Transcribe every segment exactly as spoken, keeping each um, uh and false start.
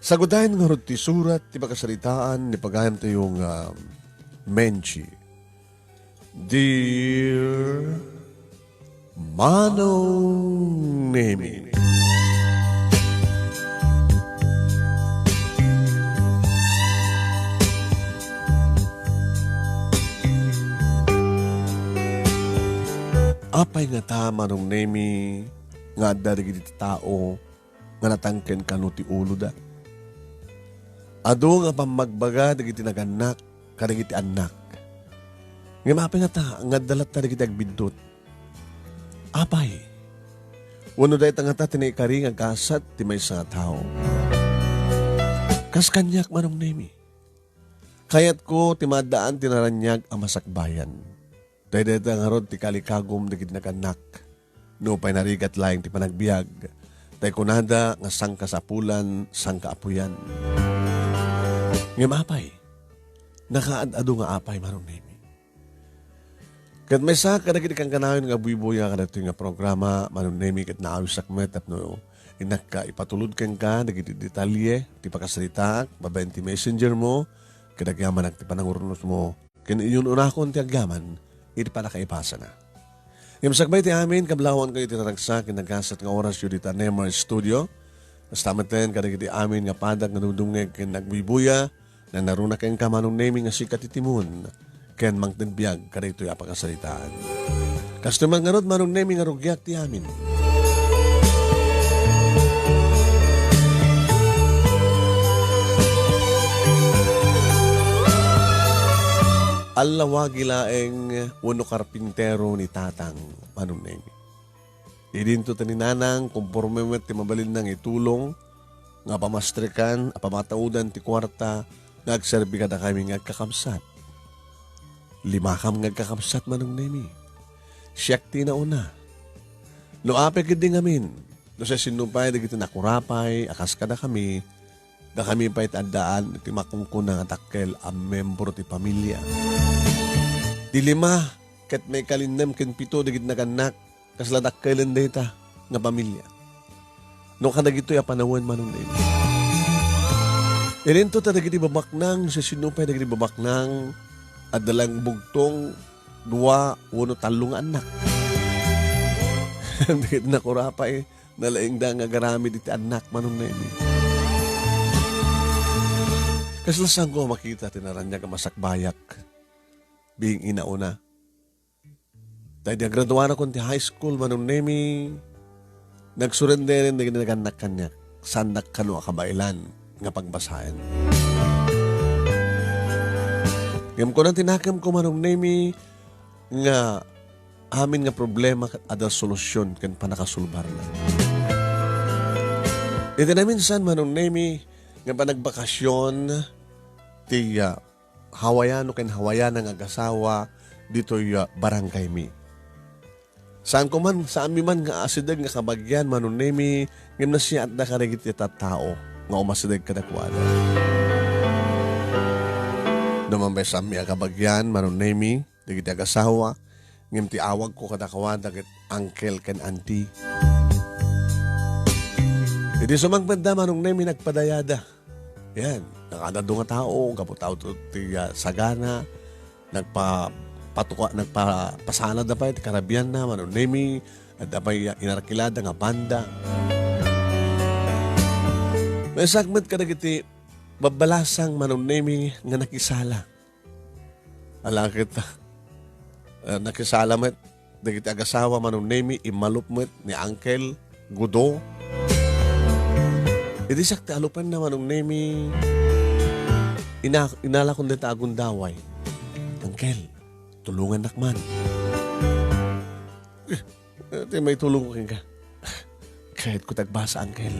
Sagutayen ngarud ti surat ti pakasaritaan ni pagayamtayo nga Menchi. Dear Manong Nemi. Apay ngata, Manong Nemi, nga adda dagiti tao nga natangken kano ti uloda. Adu nga pammagbaga dagiti nagannak kadagiti annak. Ngem apay ngata nga adda latta dagiti agbiddut? Apay? Wenno dayta ngata ti naikari nga gasat ti maysa nga tao? Kas kaniak, Manong Nemi, kayatko ti maaddaan ti naraniag a masakbayan. Dayta ngarud ti kalikagum dagiti nagannak. Nupay narigat laeng ti panagbiag, tay kunada nga sangkasapulan, sangkaapuyan. Ngem apay? Nakaad-adu nga apay, Manong Nemi. Ket maysa kadagiti kankanayon nga buybuya kadagitoy nga programa, Manong Nemi, ket naawisak met tapno innakka ipatulod kenka dagiti detalye ti pakasaritaak babaen ti messenger mo, ket agyamanak ti panangurnos mo. Ken iyun-unakon ti agyaman iti pannakaibasana. Ngem sakbay ti amin, kablawankayo iti naragsak ken nagasat nga orasyo dita Nemar Studio. Kasta metten kadagiti amin nga padak nga dumdumngeg ken nagbuybuya, nanaruna kenka, Manong Nemi, nga sika ti timon ken mangted biag kadagitoy a pakasaritaan. Kastoy man ngarud, Manong Nemi, nga rugiak ti amin. Allawagi laeng wenno karpintero ni tatang, Manong Nemi. Idinto ti ni nanang, komporme met ti mabalinna nga itulong, nga pamastrikan a pamataudan ti kuarta nga agserbi kadakami nga agkakabsat. Limakam nga agkakabsat, Manong Nemi. Siak ti nauna. No apay ketdi ngamin, no siasino pay dagiti nakurapay a kas kadakami, dakami pay ti addaan ti makunkuna nga dakkel a membro ti pamilia. Ti lima ket maikalinnem ken pito dagiti nagannak, kasla dakkelen dayta nga pamilia. No kadagitoy a panawen, Manong Nemi. Idinto ta dagiti babaknang, no siasino pay dagiti babaknang, adda laeng bugtong, dua, wenno tallo nga annak. Dagiti nakurapay, nalaingda nga agaramid iti annak, Manong Nemi. Kasla saanko a makita ti naraniag a masakbayak, being inauna. Tay idi agraduarakon ti high school, Manong Nemi, nagsurrenderen dagiti nagannak kaniak. Saandak kano a kabaelan nga pagbasaen. Ngem kuna ti nakemko, Manong Nemi, nga amin nga problema ket adda solusyon ken pannakasolbarna. Iti naminsan, Manong Nemi, nga panagbakasyon ti, ah, Hawaiano ken Hawaiana nga agasawa ditoy, ah, barangaymi. Saanko man, saanmi man nga asideg nga kabagian, Manong Nemi, ngem nasiatda kadagiti tattao nga umasideg kadakuada. No man pay saanmi a kabagian, Manong Nemi, dagiti agasawa, ngem ti awagko kadakuada ket uncle ken auntie. Idi sumangpetda, Manong Nemi, nagpadayada. Yan, nakaadado nga tao, gapu tao to ti, ah, sagana, nagpa-, patuka-, nagpa-, pasanadda pay ti karabianna, Manong Nemi, adda pay, ah, inarkilada nga banda. Maysak met kadagiti babbalasang, Manong Nemi, nga nakisala. Ala ket, ah, nakisala met dagiti agasawa, Manong Nemi, immalup met ni Uncle Gudo. Idi siak ti alupenna, Manong Nemi, ina-, inalakon dayta a gundaway. "Uncle, tulongannak man." "Eh, ti maitulongko kenka?" "Kayatko ti agbasa, Uncle."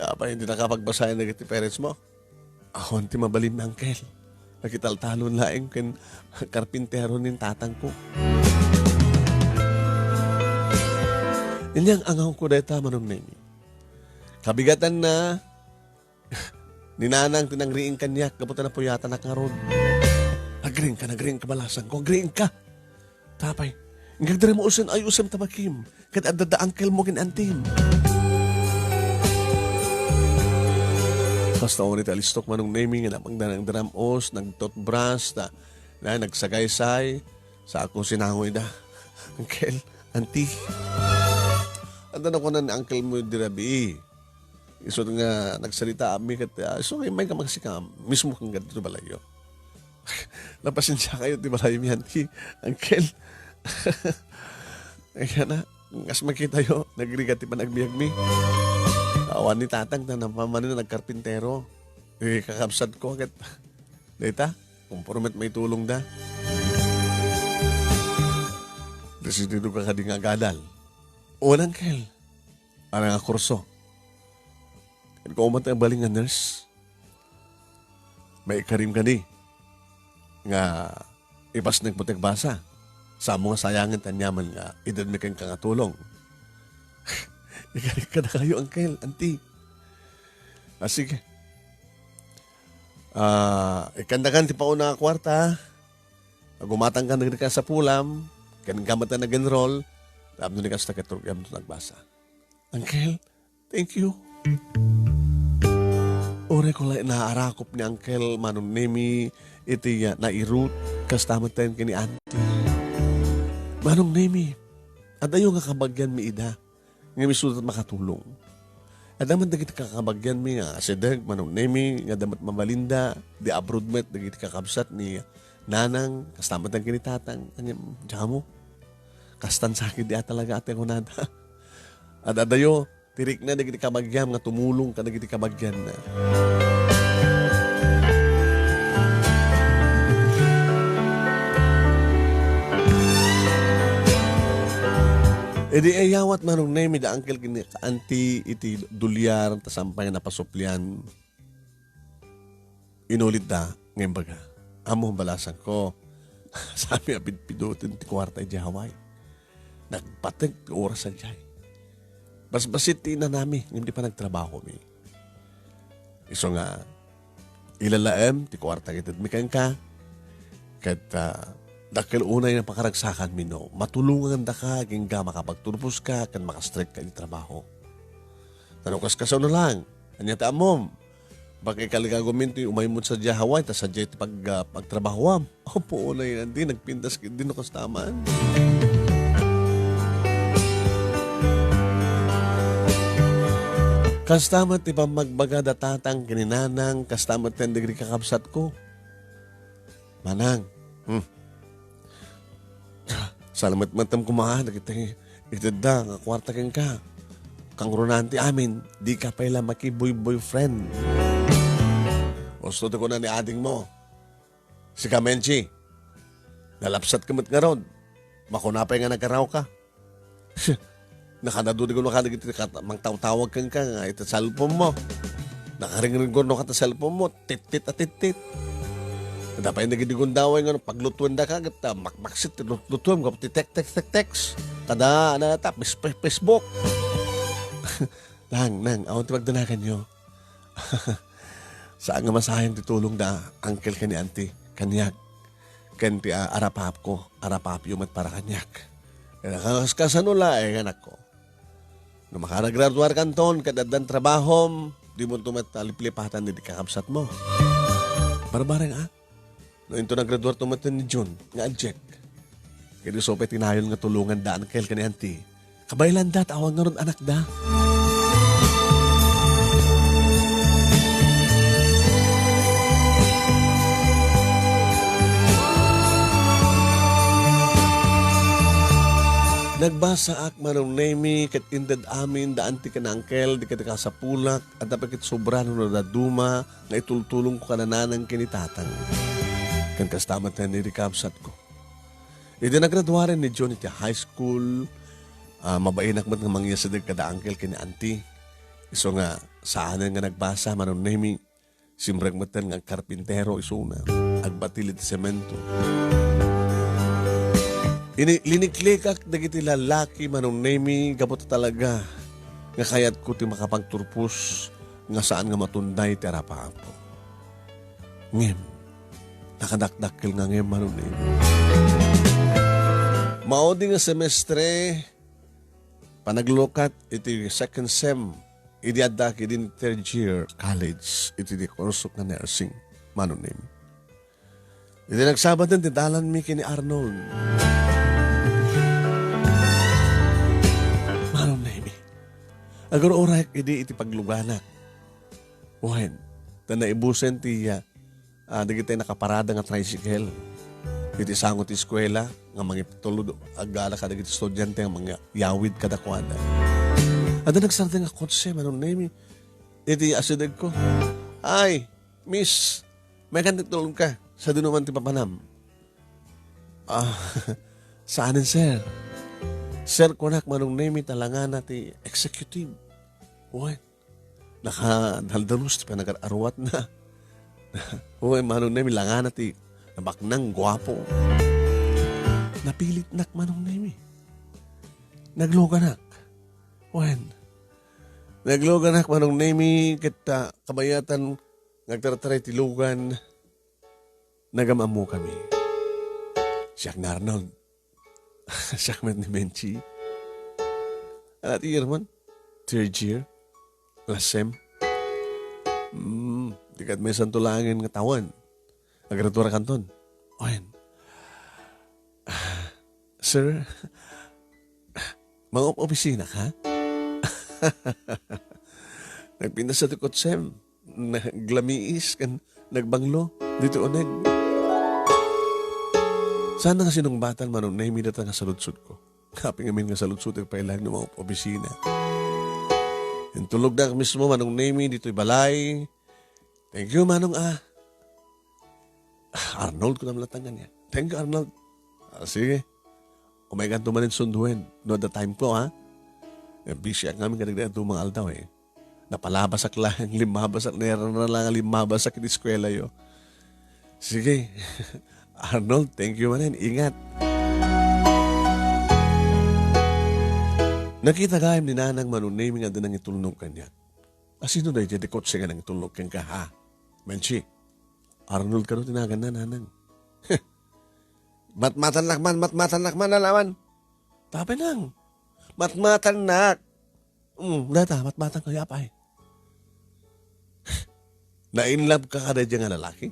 "Apay, dika pagbasaen dagiti parents mo?" "Awan ti mabalin, Uncle. Nakitaltalon laeng ken karpintero ni tatangko." Inyang angawko dayta, Manong Nemi. Kabigatanna, ni Nanang ti nangriing kaniak gapu ta napuyatanak ngarud. "Agriingka, agriingka, balasangko, agriingka." "Apay, ngagdara mo usen, ay usem ta bakim, ket adda da uncle mo ken auntie mo." Kasta unay ti alistok, Manong Nemi, nga napagda nagdaram-os, nagtoothbrush, ta, na, nagsagaysay, sa ako sinangoyda. Uncle, auntie. Anda na kunan ni uncle mo di rabii. Isu nga nagsalita ami ket, ah, isu nga immay ka magsika, mismo kang ganito balayo. Napasensia kayo ti balay mi, auntie, uncle. Ayan na, kas makita yo, nagrigat ti panagbiag mi. Awan ni tatang, ta napamani na nagkarpintero. Eh, kakabsat ko, ket, dayta, kumpormet maitulong da. Desidido ka kadi nga agadal. O, uncle. Ano nga kurso? Ket ko umat ang baling nga nurse. Maikarim kadi nga ipasnek mo ti agbasa. Saan mo nga sayangen ti aniaman nga idadmi kenka nga tulong? Ikarim kadakayo, uncle, auntie. Ah, sige. Ah, ikandakan ti pauna nga kuarta. Agumatangkan dagiti kasapulam, ken ka met a nag-enroll, tapno ni kasta ket rugiamto nagbasa. Uncle, thank you. Uray ko la naarakop ni Uncle Manong Nemi iti, ah, nairut, kasta met ken ni Auntie. Manong Nemi, adayo nga kabagianmi ida, ngem isuda ti makatulong. Adda man dagiti kakabagianmi nga asideg, Manong Nemi, nga adda met mabalinda, di abroad met dagiti kakabsat ni Nanang, kasta met ken ni Tatang, ngem, diak ammo. Kastan sakit di a talaga ti kunada. Ad-adayo, ti rikna dagiti kabagiam nga tumulong kadagiti kabagianna. Idi ayawat, Manong Nemi, da uncle ken ni auntie iti dulyar, ta sampay nga napasuplian. Inulitda nga imbaga, "Ammo, balasangko, saan mi a pidpiduten ti kuarta idiay Hawaii. Nagpatek ti oras sadiay. Basbasit ti inanami ngem di panagtrabahomi. Isu nga, ilalaem ti kuarta nga itedmi kenka, ket, ah, dakkel unay nga pakaragsakanmi no matulongandaka agingga makapagturposka ken makastrek ka iti trabaho. Ta no kaskasano lang, ania ti ammom? Baka ikaligagumin ti umaymod sadiay Hawaii, ta sadiay ti pag-, ah, pagtrabahoam." Apo, unay, auntie, nagpintas ketdi no kasta man. Kasta met ti pammagbaga da Tatang ken ni Nanang, kasta met ti dagiti kakabsatko. Manang, hmm. Salamat met koma dagiti itedda nga kuarta kenka. Kangrunan ti amin, dika pay la maki-boy-boyfriend. Usto ti kuna ni adingmo. Sika, Menchi, nalapsat ka met ngarud. Makuna pay nga nagkaraw ka. Nakanadu di kuno kadagiti kat-, mangtawtawag kenka nga iti cellphone mo. Nakaringringgor no ka ta cellphone mo, tittit a tittit. Adda pay dagiti gundaway nga paglutuenda ka, ket, ah, makmaksit ti lut-, lutuem, gapu ti tek-, tek-, tek-, text. Kada, ano, ta, Face-, Face-, Facebook. Nang, nang, awan ti pagdanaganyo. Saan nga masayan ti tulong da, uncle ken ni auntie, kaniak. Ken ti, ah, arapapko, arapapyo met para kaniak. Kas-, kasano laeng, anakko? No makaragraduar kanton ket addan trabahom, dimonto met a liplipatan dagiti kakabsatmo. Barbareng, a? No inton nagraduarto met ni Jun nga adiak, ket isu pay ti nayon nga tulonganda, uncle ken ni auntie. Kabaelanda ta awan ngarud anakda. Nagbasaak, Manong Nemi, ket inted amin da auntie ken uncle, dagiti kasapulak, adda pay ket sobra no nadaduma nga itultulongko kada nanang ken ni tatang. Ken kasta met ni kabsatko. Idi nagraduaren ni Jun iti high school, ah, mabainak met nga mangiyasideg kada uncle ken ni auntie. Isu nga saanen nga nagbasa, Manong Nemi, simrek metten nga agkarpintero isuna, agbatil iti semento. Ini, liniklikak dagiti lallaki, Manong Nemi, gapu ta talaga nga kayatko ti makapagturpos nga saan nga matunday ti arap-apo. Ngem, nakadakdakkel nga ngem, Manong Nemi. Maudi nga semestre, panaglukat iti second sem, idi adda ket idi third year college iti di kurso nga nursing, Manong Nemi. Iti nagsabaten ti dalanmi ken ni Arnold. Manong Nemi, agur-urayek idi iti pagluganak. Wen, ta naibusen ti, ah, ah, dagiti nakaparada nga tricycle iti sango ti eskuela nga mangiptulod aggala kadagiti estudiante nga mangyawid kadakuada. Adda nagsardeng a kotse, Manong Nemi, iti asidegko. "Ay, miss, maikkan ti tulongka. Sadino man ti papanam?" "Ah, saanen, sir?" "Sir, kunak, Manong Nemi, ta langana ti executive." Wen, nakadaldalus ti panagar-aruatna. Wen, Manong Nemi, langana ti nabaknang guapo. Napilitnak, Manong Nemi. Nagluganak. Wen, nagluganak, Manong Nemi, ket, ah, kabayatan nga agtartaray ti lugan, nagam-ammokami. Siak ni Arnold. Siak met ni Menchi. Ala ti year man? Third year? Last sem? Hmm, di ket maysanto laengen nga tawen. Agradua kanton. Oyen. "Sir, mangop-opisina ka?" Nagpintas ti kotsem. Naglamiis ken nagbanglo ditoy uneg. Saan nga sinungbatan, Manong Nemi, dayta nga saludsodko. Apay ngamin nga saludsodek pay laeng no mangop-opisina. Intulognak mismo, Manong Nemi, ditoy balay. "Thank you, Manong, ah." "Ah, Arnold," kunam latta kaniak. "Thank you, Arnold." "Ah, sige. Umaykanto manen sunduen no adda timeko, ha?" Eh, busy ak ngamin kadagiti adu nga aldaw, eh. Napalabasak laeng, limmabasak, nairana lang nga limmabasak iti eskuelayo. "Sige. Arnold, thank you manen. Ingat." Nakita gayam ni Nanang Manong Nemi nga adda nangitulnog kaniak. "Asino daytoy ti kotse nga nangitulnog kenka, ha? Menchi, Arnold kano ti naganna, Nanang?" "Matmatannak man, matmatannak man, alaman." "Tapay nang, matmatannak." "Mm, dayta, matmatankayo, apay." "Na-in love ka kadaydiay nga lalaki?"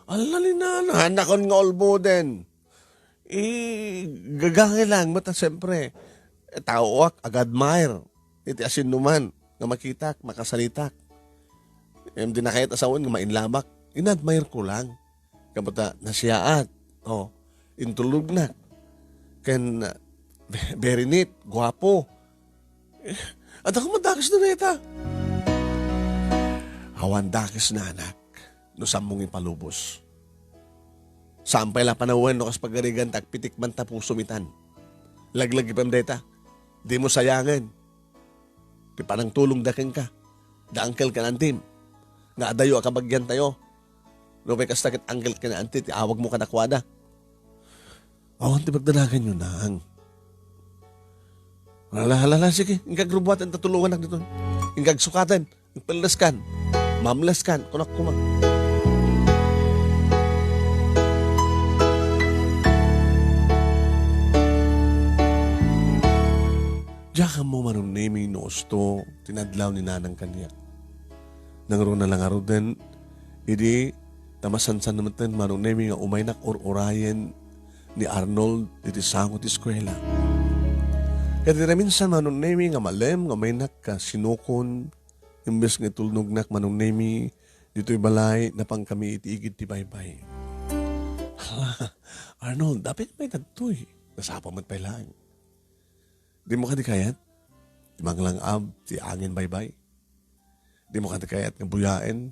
"Ala ni Nanang, haanakon nga ulboden. Igagangay lang, met, siyempre, eh, taoak, aga-admire iti asinnuman nga makitak, makasaritak. Em, di na kayat a sawen nga ma-in love-ak. In-admire ko lang. Kabaelan, nasiaat. Oh, intulognak. Ken, ah, very neat, guapo. Eh, adda koma dakes dayta." "Awan dakes, Nanang, no saanmo nga ipalubos. Saan pay la panawen no kas pagarigan ta agpitik man ta pusom itan. Laglagipen dayta. Dimo sayangen ti panangtulongda kenka, da uncle ken auntie-m, nga adayo a kabagiantayo. No pay kasta ket uncle ken auntie ti awagmo kadakuada." "Awan ti pagdanaganyo, Nang." "Hala, hala, hala, sige. Inka agrubuaten ta tulonganak ditoy. Inka agsukaten. Agpelleskan. Mamleskan. Kunak koma." Diak ammo, Manong Nemi, no usto ti nadlaw ni Nanang kaniak. Nangruna la ngaruden, idi ta masansan metten, Manong Nemi, nga umaynak ur-urayen ni Arnold iti sango ti eskuela. Ket idi naminsan, Manong Nemi, nga malem nga umaynak ka sinukon, imbes nga itulnognak, Manong Nemi, ditoy balay, napankami iti igid ti baybay. "Hala, Arnold, apay nga mayat daytoy? Nasapa met pay laeng. Dimo kadi kayat ti manglang-ab ti angin baybay? Dimo kadi kayat nga buyaen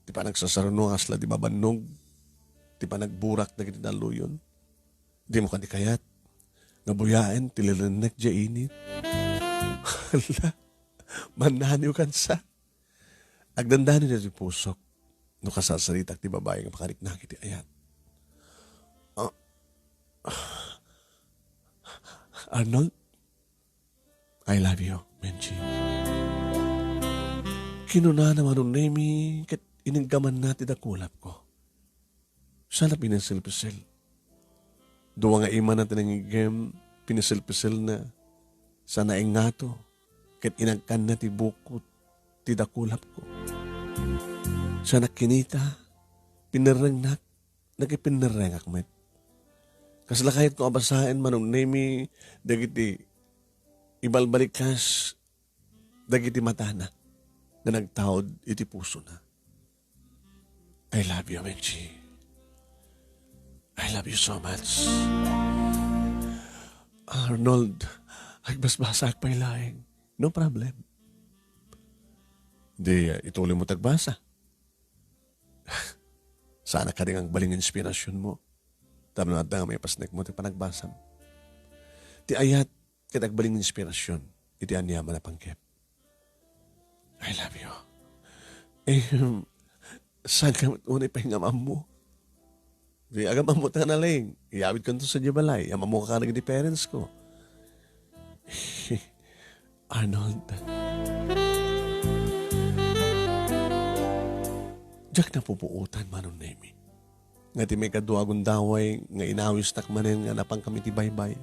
ti panagsasarno nga kasla di mabannog ti panagburak dagiti dalluyon? Dimo kadi kayat nga buyaen ti lilennek diay init?" "Hala, mannaniw kansa. Agdandani daytoy pusok no kasasaritak ti babai nga makariknak iti ayat." "Ah, Arnold, I love you, Menchi." Kinunana, Manong Nemi, ket iniggamanna ti dakulapko. Sana pinisilpisil. Dua nga imana ti nangiggem, pinisilpisilna. Sana ingato. ket inagkanna ti bukot ti dakulapko. Siak kinita, pinnerrengnak, nakipinnerrengak met. Kasla kayatko a basaen, Manong Nemi, dagiti ibalbalikas dagiti matana nga nagtaud iti pusona. I love you, Menchi. I love you so much. Arnold, agbasbasaak pay laeng. No problem. Di, uh, ituloy mo tagbasa. Sana kadi nga agbalin nga inspirasyonmo. Tapno adda nga maipasnekmo ti panagbasam. Ti ayat ket agbalin nga inspirasyon iti aniaman a panggep. I love you. Eh, saan ka met unay pay nga ammo? Di, agam-ammo ta nalaing. Iyawidkanto sadiay balay. Am-ammoka kadagiti parents ko. Arnold. Diak napupuotan, Manong Nemi. Nga ti maikadua a gundaway nga inawisnak manen nga napankami iti baybay.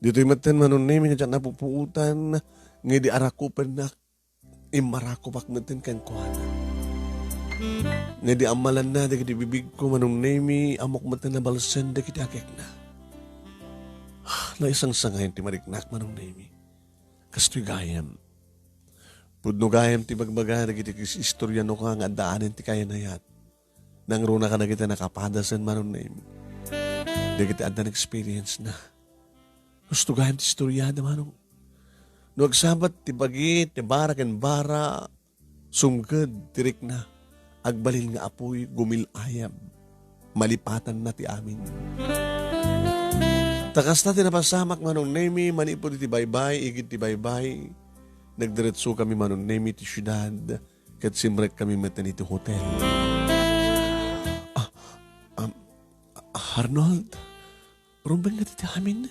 Ditoy metten, Manong Nemi, nga diak napupuotan nga idi arakupennak, immarakupek metten kenkuana. Nga idi ammalanna dagiti bibigko, Manong Nemi, ammok metten a balsen dagiti agekna. Naisangsangayon ti mariknak, Manong Nemi. Kastoy gayam. Pudno gayam ti bagbaga dagiti is-, istorianoka nga addaanen ti kayanayat. Nangruna kadagiti nakapadasen, Manong Nemi. Dagiti adda experience na. Gusto gayam ti istoriada, Manong. No agsabat ti bagi, ti bara ken bara, sumged ti rikna. Agbalin nga apuy, gumil-ayab. Malipatanna ti amin. Ta kasta ti napasamak, Manong Nemi, manipud iti baybay, igid ti baybay. Nagdiretsokami, Manong Nemi, ti siudad. Ket simrekkami metten iti hotel. Ah, um, Arnold, rumbeng nga ti amin?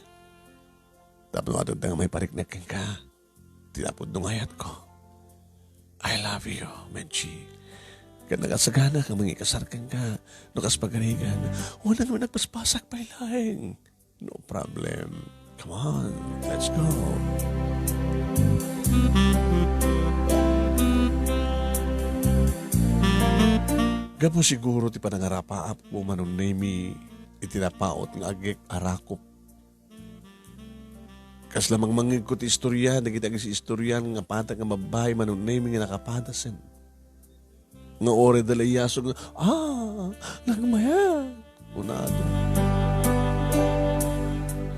Tapno adda nga maipariknak kenka, ti napudno nga ayatko. I love you, Menchi. Ket nakasagana nga mangikasar kenka, no kas pagarigan. Unay nga nagpaspasak pay laeng. No problem. Come on, let's go. Gapu siguro ti panangarapaapko, Manong Nemi, iti napaut nga agek a rakup. Kasla mangmangngegko ti istoria dagiti agis-istorian nga patag nga babbai, Manong Nemi, nga nakapadasen. Nga uray da la iyasog nga, "Ah, nagmayat," kunada.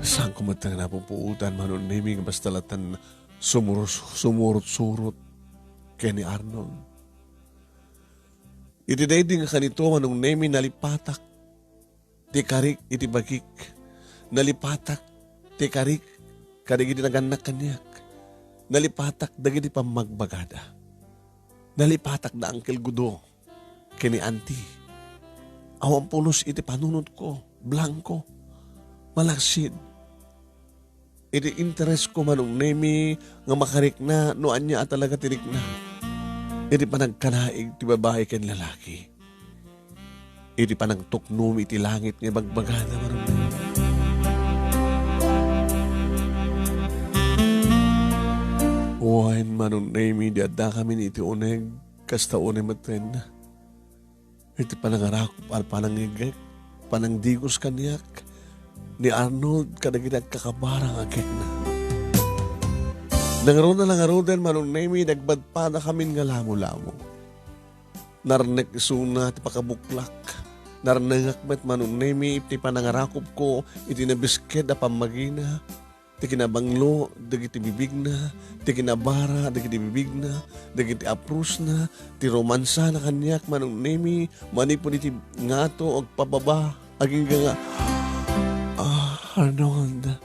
Saanko met nga napupuotan, Manong Nemi, nga basta latan sumurus-, sumurot-surot ken ni Arnold. Iti daydi nga kanito, Manong Nemi, nalipatak ti karik iti bagik. Nalipatak ti karik kadagiti nagannak kaniak. Nalipatak dagiti pammagbagada. Nalipatak da Uncle Gudo ken ni Auntie. Awan pulos iti panunotko, blangko, malaksid. Iti interesko, Manong Nemi, nga makarikna no ania a talaga ti rikna. Iti panagkanaig ti babai ken lalaki. Iti panangtuknomi iti langit nga ibagbagana, Manong Nemi. Wen, Manong Nemi, idi addakamin iti uneg, kasta unay metten. Iti panangarakup a panangigek, panangdigos kaniak ni Arnold kadagiti agkakabara nga agekna. Nangruna la ngaruden, Manong Nemi, nagbadpadakamin nga lamo-lamo. Narnek isuna ti pakabuklak. Narnengak met, Manong Nemi, iti panangarakupko iti nabisked a pammagina. Ti kinabanglo dagiti bibigna, ti kinabara dagiti bibigna, dagiti aprosna, ti romansana kaniak, Manong Nemi, manipud iti ngato agpababa, agingga nga, "Ah, Arnold.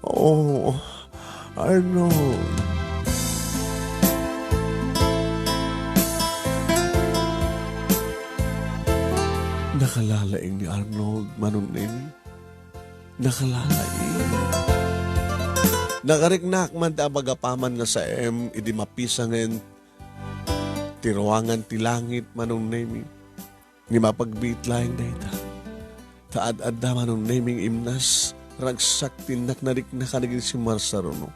Oh, Arnold." Nakalalaing ni Arnold, Manong Nemi. Nakalalaing. Nakariknak man ti apagapaman nga saem idi mapisangen ti ruangan ti langit, Manong Nemi. Ni mapagbiit laeng dayta. Ta ad-adda, Manong Nemi, nga imnas, ragsak ti innak narikna kadagiti simmarsaruno.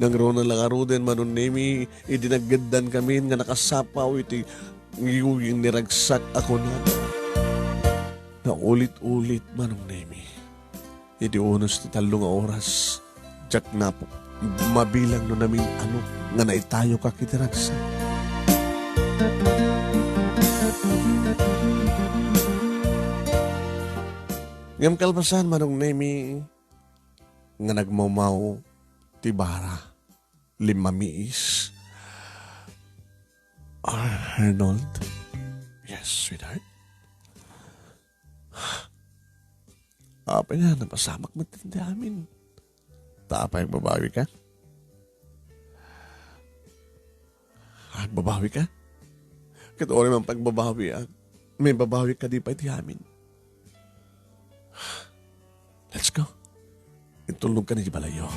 Nangruna la ngaruden, Manong Nemi, idi naggeddan kami nga nakasapaw iti ngiwing ni ragsak a kunana. Naulit-ulit, Manong Nemi. Iti unos ti tallo nga oras, diak napo-, mabilang no namin-ano nga naitayoka iti ragsak. Ngem kalpasan, Manong Nemi, nga nagmawmaw ti bara, limmamiis. Arnold? Yes, sweetheart? Apay nga, napasamak met ti amin. Ta apay, agbabawi ka? Agbabawi ka? Ket uray man pagbabawi, ah, maibabawi ka di pay ti amin. Let's go. Intulnog ka ni di balayo.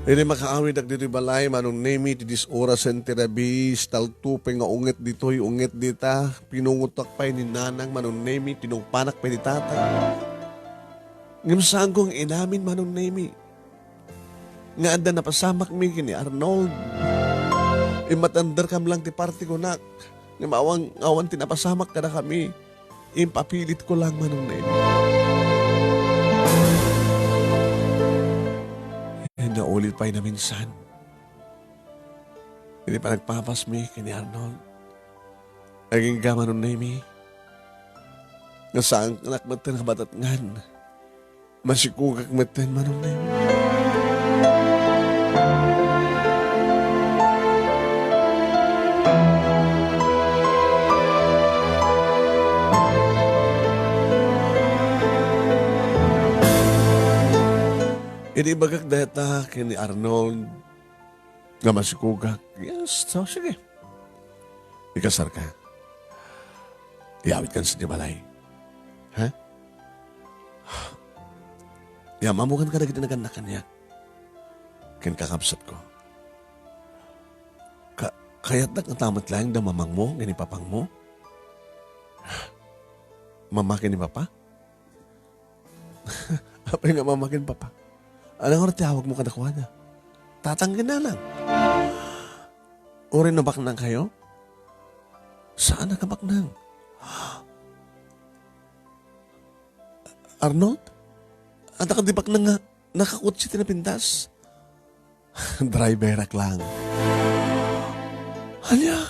Idi makaawid ak ditoy balay, Manong Nemi, ti dis orasen ti rabies, taltupay nga unget ditoy, unget dita, pinungotak pay ni Nanang, Manong Nemi, tinungpanak pay ni Tatang. Ngem saanko nga inamin, Manong Nemi, nga adda napasamakmi ken ni Arnold. Immatenderkam lang ti parti kunak, ngem awan, awan ti napasamak kadakami. Impapilitko lang, Manong Nemi. Ken naulit pay naminsan. Iti panagpapasmi ken ni Arnold. Agingga, Manong Nemi, nga saankanak metten a batatngan. Masikogak metten, Manong Nemi. Idi ibagak dayta ken ni Arnold nga masikogak, yes, so, sige. Ikasarka. Iyawidkan sadiay balay. Ha? Iyam-ammokan kadagiti nagannak a kaniak ken kakabsatko. Ka-, kayatdak nga ta met laeng da mamangmo ken ni papangmo? Mama ken ni papa? Apay nga mama ken papa? Ania ngarud ti awagmo kadakuada? Tatang ken nanang? Uray no baknangkayo? Saan a kabaknang? Arnold? Adda kadi baknang nga nakakotse ti napintas? Driverak lang. Ania?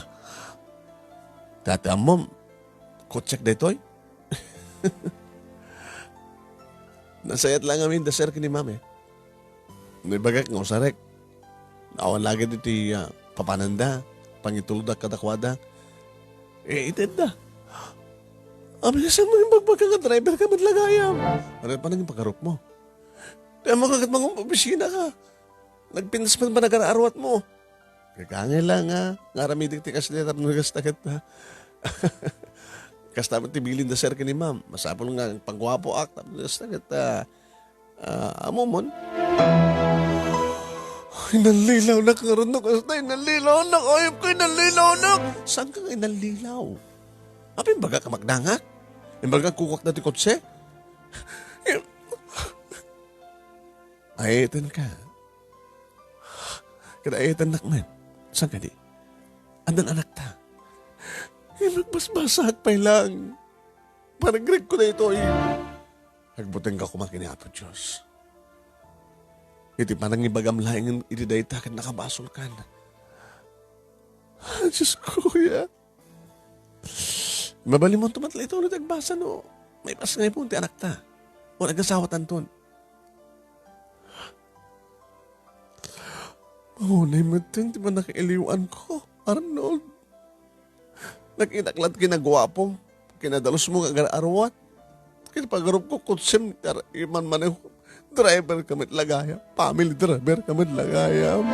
Dati ammom, kotsek daytoy? Nasayaat lang amin da sir ken ni ma'am, eh. No ibagak nga usarek, awan lagi iti, ah, papananda, pangituldak kadakuada. Eh, itedda. Apay, saan mo imbagbaga nga driver ka met la gayam? Ania pay naging pagarupmo? Ti ammok ket mangumbobisina ka. Nagpintas man panagar-aruatmo. Kagangay la nga, nga aramidek ti kasdiay tapno kasta ket, ah, kasta met ti bilin da sir ken ni ma'am. Masapul nga pagguapoak tapno kasta ket, ah, ah, ammomon. Ay, nalilawnak ngarud no kasta, ay, nalilawnak, ayup ko, ay, nalilawnak. Saan ka nga nallilaw? Apay imbagak a maknangak? Imbagak kukuak dati kotse? Ay, iten ka. Ket ay-ayatennak met. Saan kadi? Addan anakta. Ay, magbasbasaak pay lang. Panagregko daytoy. Agbutengka koma ken ni Apo Dios. Iti panangibagam laeng iti dayta ket nakabasolkan. Ah, Dios ko, ya. Mabalinmonto met la iti ulo ti agbasa no maipasngaypon ti anakta. Wenno agasawatanton. Maunay metten ti pannakailiwanko, Arnold. Nakitak laeng ti kinaguapom, kinadalosmo nga agar-aruat. Ket pagarupko, kotsem ti ar-, imanmaneho. Driver ka met la gayam. Family driver ka met la gayam.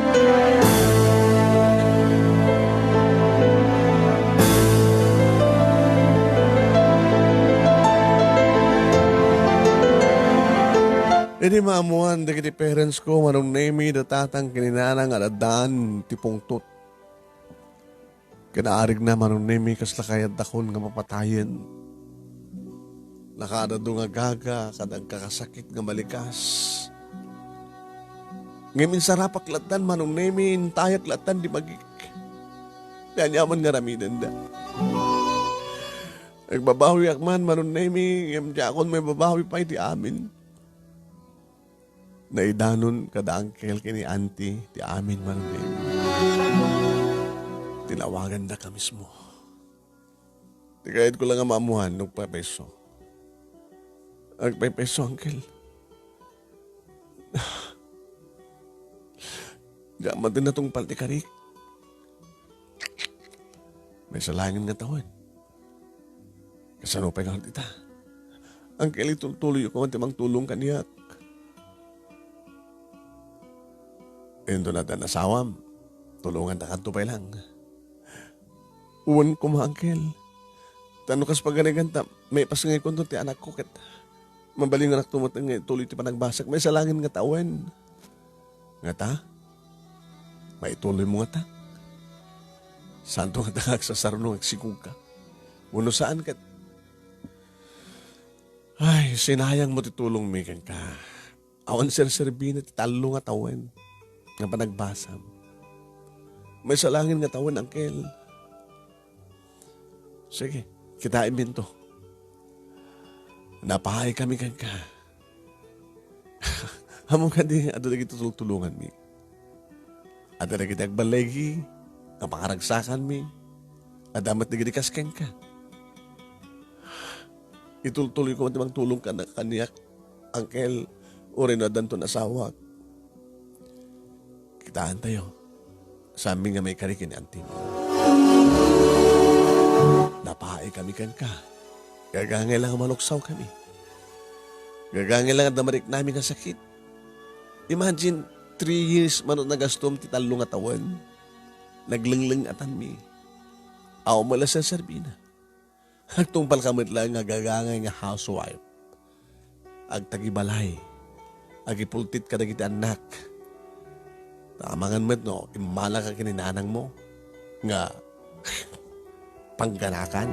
Idi maammoan dagiti parents ko, Manong Nemi, da tatang ken ni nanang nga addaan ti pungtot. Kinaarigna, Manong Nemi, kasla kayatakon nga mapatayen. Nakaadadu nga gaga, ket agkakasakit nga malikas. Ngem insarapak lattan, Manong Nemi, intayak lattan di magik. Ti aniaman nga aramidenda. Agbabawiak man, Manong Nemi, ngem diakon maibabawi pay ti amin. Naidanon kada angkel ken ni anti ti amin, Manong Nemi. Tinawagandaka mismo. Ti kayatko lang nga maammuan no agpaypayso. Agpaypayso, angkel. Diak man ti natungpal ti karik. Maysa laengen nga tawen. Kasano pay nga ita? Angkel, itultuloyyo koma ti mangtulong kaniak. Inton adda asawam, tulongantakanto pay lang. Wen koma, angkel. Ta no kas pagariganta, maipasngaykonto ti anakko ket mabalinganakto met nga ituloy ti panagbasak. Maysa laengen nga tawen. Ngata? Maituloymo ngata? Saanto ngata nga agsasarno nga agsikogka? Wenno saan ket, ay, sinayangmo ti tulongmi kenka. Awan serserbina ti tallo nga tawen nga panagbasam. Maysa laengen nga tawen, angkel. Sige, kitaenminto. Napaay kami kenka. Ammom kadi, adda dagiti tultulonganmi. Adda dagiti agballigi nga pangaragsakanmi. Adda met dagiti kas kenka. Itultuloyko man ti mangtulong kan-, kaniak, angkel, uray no addanton asawak. Kitaentayo. Saanmi nga maikari ken ni antim. Napaay kami kenka. Gagangay lang a maluksaw kami. Gagangay lang a adda mariknami nga sakit. Imagine, three years man nagastom ti tallo nga tawen. Naglenglengatanmi. Awan met la serserbina. Agtungpalka met laeng nga gagangay nga housewife. Agtagibalay. Agipultit kadagiti annak. Ta amangan met no immalaka ken ni nanangmo nga pangganakan.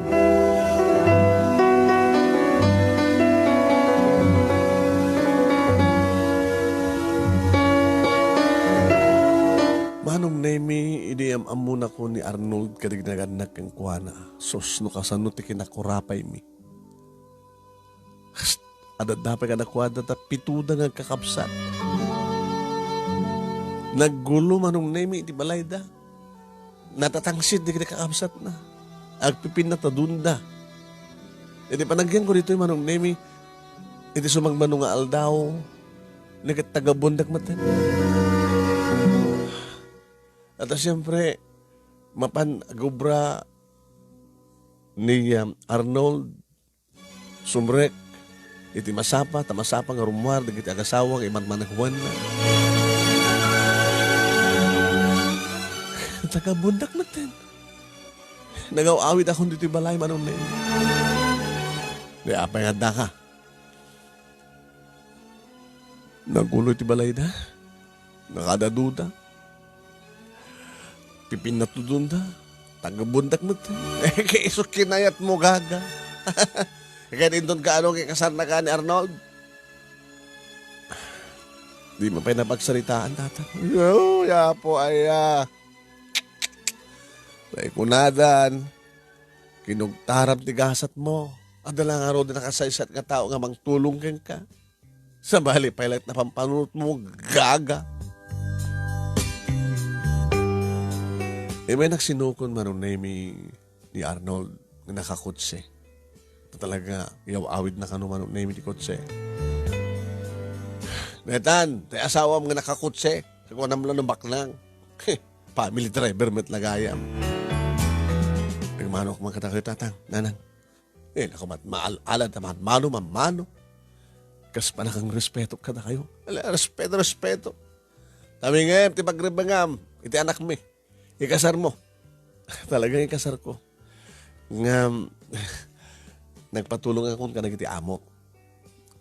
Manong Nemi, idi am-ammonako ni Arnold kadagiti nagannak kenkuana, sus, no kasano ti kinakurapaymi. Adda pay kadakuada ta pitoda nga agkakabsat. Naggulo Manong Nemi iti balayda. Natatangsit dagiti kakabsatna. Agpipinnatudonda. Iti panagyanko ditoy, Manong Nemi, iti sumagmamano nga aldaw, nagtagabondak met. At siempre, mapan agubra ni, um, Arnold, sumrek iti masapa, ta masapa nga rummuar dagiti agasawa nga imatmanaguanna. Nagtagabondak metten. Nagaw-awidakon ditoy balay, Manong Neng. Di apay nga addaka. Nagulo iti balayda. Nakadaduda. Pipinnatudonda. Tagabondak met. Eh, kay isu kinayatmo, gaga. Kay inton kaano nga ikasarnaka ni Arnold? Di man pay napagsaritaan, Tatang. Yo, yapo, aya. Naikunadan. Kinugtaram ti gasatmo. Adda la ngarud nakasaysat nga tao nga mangtulong kenka. Sabali pay laeng ti napampanunotmo, gaga. Immay nagsinukon Manong Nemi ni Arnold nga nakakotse. Ta talaga, yaw-awidna kano Manong Nemi ti kotse. Netan, ti asawam nga nakakotse, kakuanam la no baknang. Family driver met la gayam. Nagmanok man kadakayo, Tatang, Nanang. Eh, naku, mat-, maal-alad ta man-, mano, man-, mano. Kas panakang respeto kadakayo. Ala, respeto, respeto. Kami ngem, ti pagrebengam, iti anakmi. Ikasarmo. Talagang ikasarko. Ngem, nagpatulongakon kadagiti amo.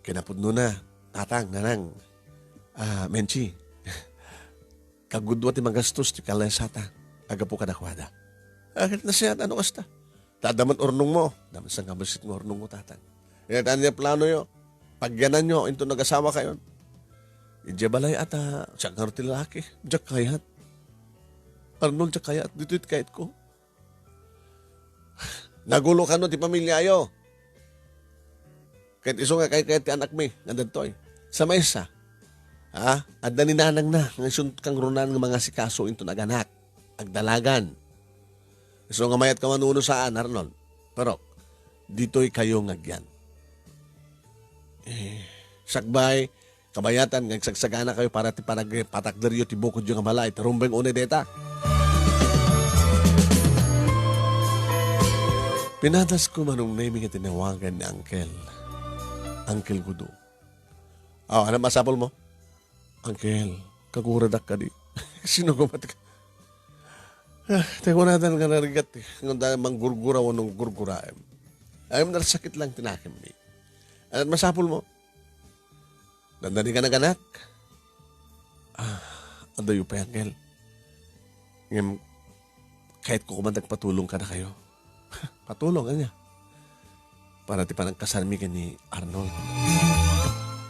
Kinapudnona, Tatang, Nanang, ah, Menchi. Kagudua ti magastos ti kalesata a gapu kadakuada. Akin nasiat, ano kasta? Ta adda met urnongmo. Adda met sangkabessit nga urnongmo, Tatang. Kayat ania planoyo? Pagyananyo inton agasawakayon. Idiay balay ata, siak ngarud ti lalaki. Diak kayat. Arnold, diak kayat. Ditoy ti kayatko. Nagulo kano ti pamiliayo. Ket isu nga kaykayat ti anakmi nga ditoy. Sa maysa, ha? Adda ni nanangna nga isun kangrunan nga mangasikaso inton aganak, agdalagan. Isu nga mayat ka manuno saan, Arnold. Pero, ditoy kayo nga agyan. Eh, sakbay, kabayatan nga agsagsagana kayo para ti panag-, patakderyo ti bukodyo nga balay, ti rumbeng unay deta. Pinadasko, Manong Nemi, nga tinawagan ni Uncle. Uncle Gudo. Oh, ano masapul mo? Uncle, kaguradak kadi. Sino ko mat-, ah, ti kunadan nga narigat, nga da manggurgura wenno gurguraem. Ay, narsakit lang ti nakemmi. Ano masapul mo? Dandani ka naganak? Ah, adayo pay, Uncle. Ngem, kayat ko koma nga agpatulong kadakayo. Patulong, ania? Para ti panagkasarmi ken ni Arnold.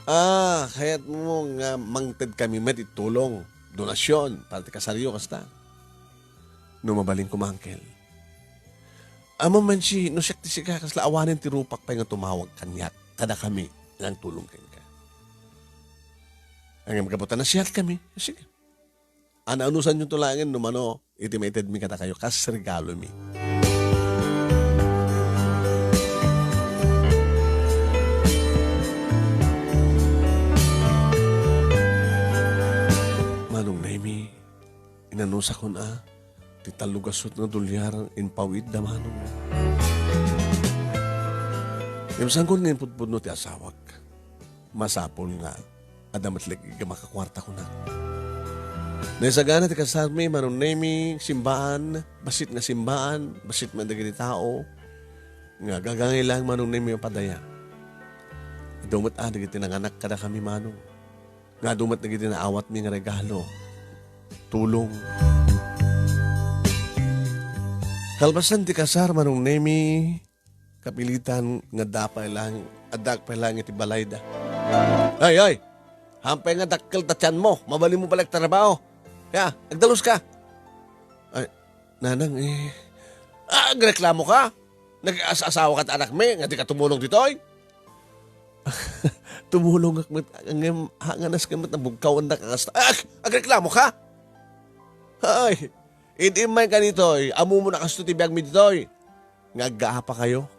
Ah, kayat mo nga mangted kami met iti tulong, donasyon, para ti kasaryo, kasta. No mabalin koma, Uncle. Ammom man si, no siak ti sika, kasla awanen ti rupak pay nga tumawag kaniak, kadakami, nga agtulong kenka. Ngem gapu ta nasiatkami, sige. Ano-anusanyo to laengen no mano iti maitedmi kadakayo kas regalomi. Manong Nemi, inanusakon a, ti tallo gasut nga dolyar impawidda, Manong. Ngem saankon nga impudpudno ti asawak. Masapul nga adda met leeg nga makakuarta kunak. Naisagana ti kasarmi, Manong Nemi, simbaan, bassit nga simbaan, bassit met dagiti tao, nga gagangay laeng, Manong Nemi, a padaya. Adu met a dagiti nanganak kadakami, Manong. Nga adu met dagiti naawatmi nga regalo, tulong. Kalpasan ti kasar, Manong Nemi, kapilitan nga adda pay laeng, adda pay laeng iti balayda. Ay, ay! Hampay nga dakkel ta tianmo, mabalinmo pay la agtrabaho. Ya, agdaluska. Ay, nanang, eh, ah, agreklamoka? Nag-as-asawaka ti anakmi, nga dika tumulong ditoy? Tumulongak met, ngem, ha, nga nasken met nabugkawandak a kasta. Ah, agreklamoka? Ay, idi immayka ditoy, ammom a kastoy ti biagmi ditoy. Nga aggaapakayo,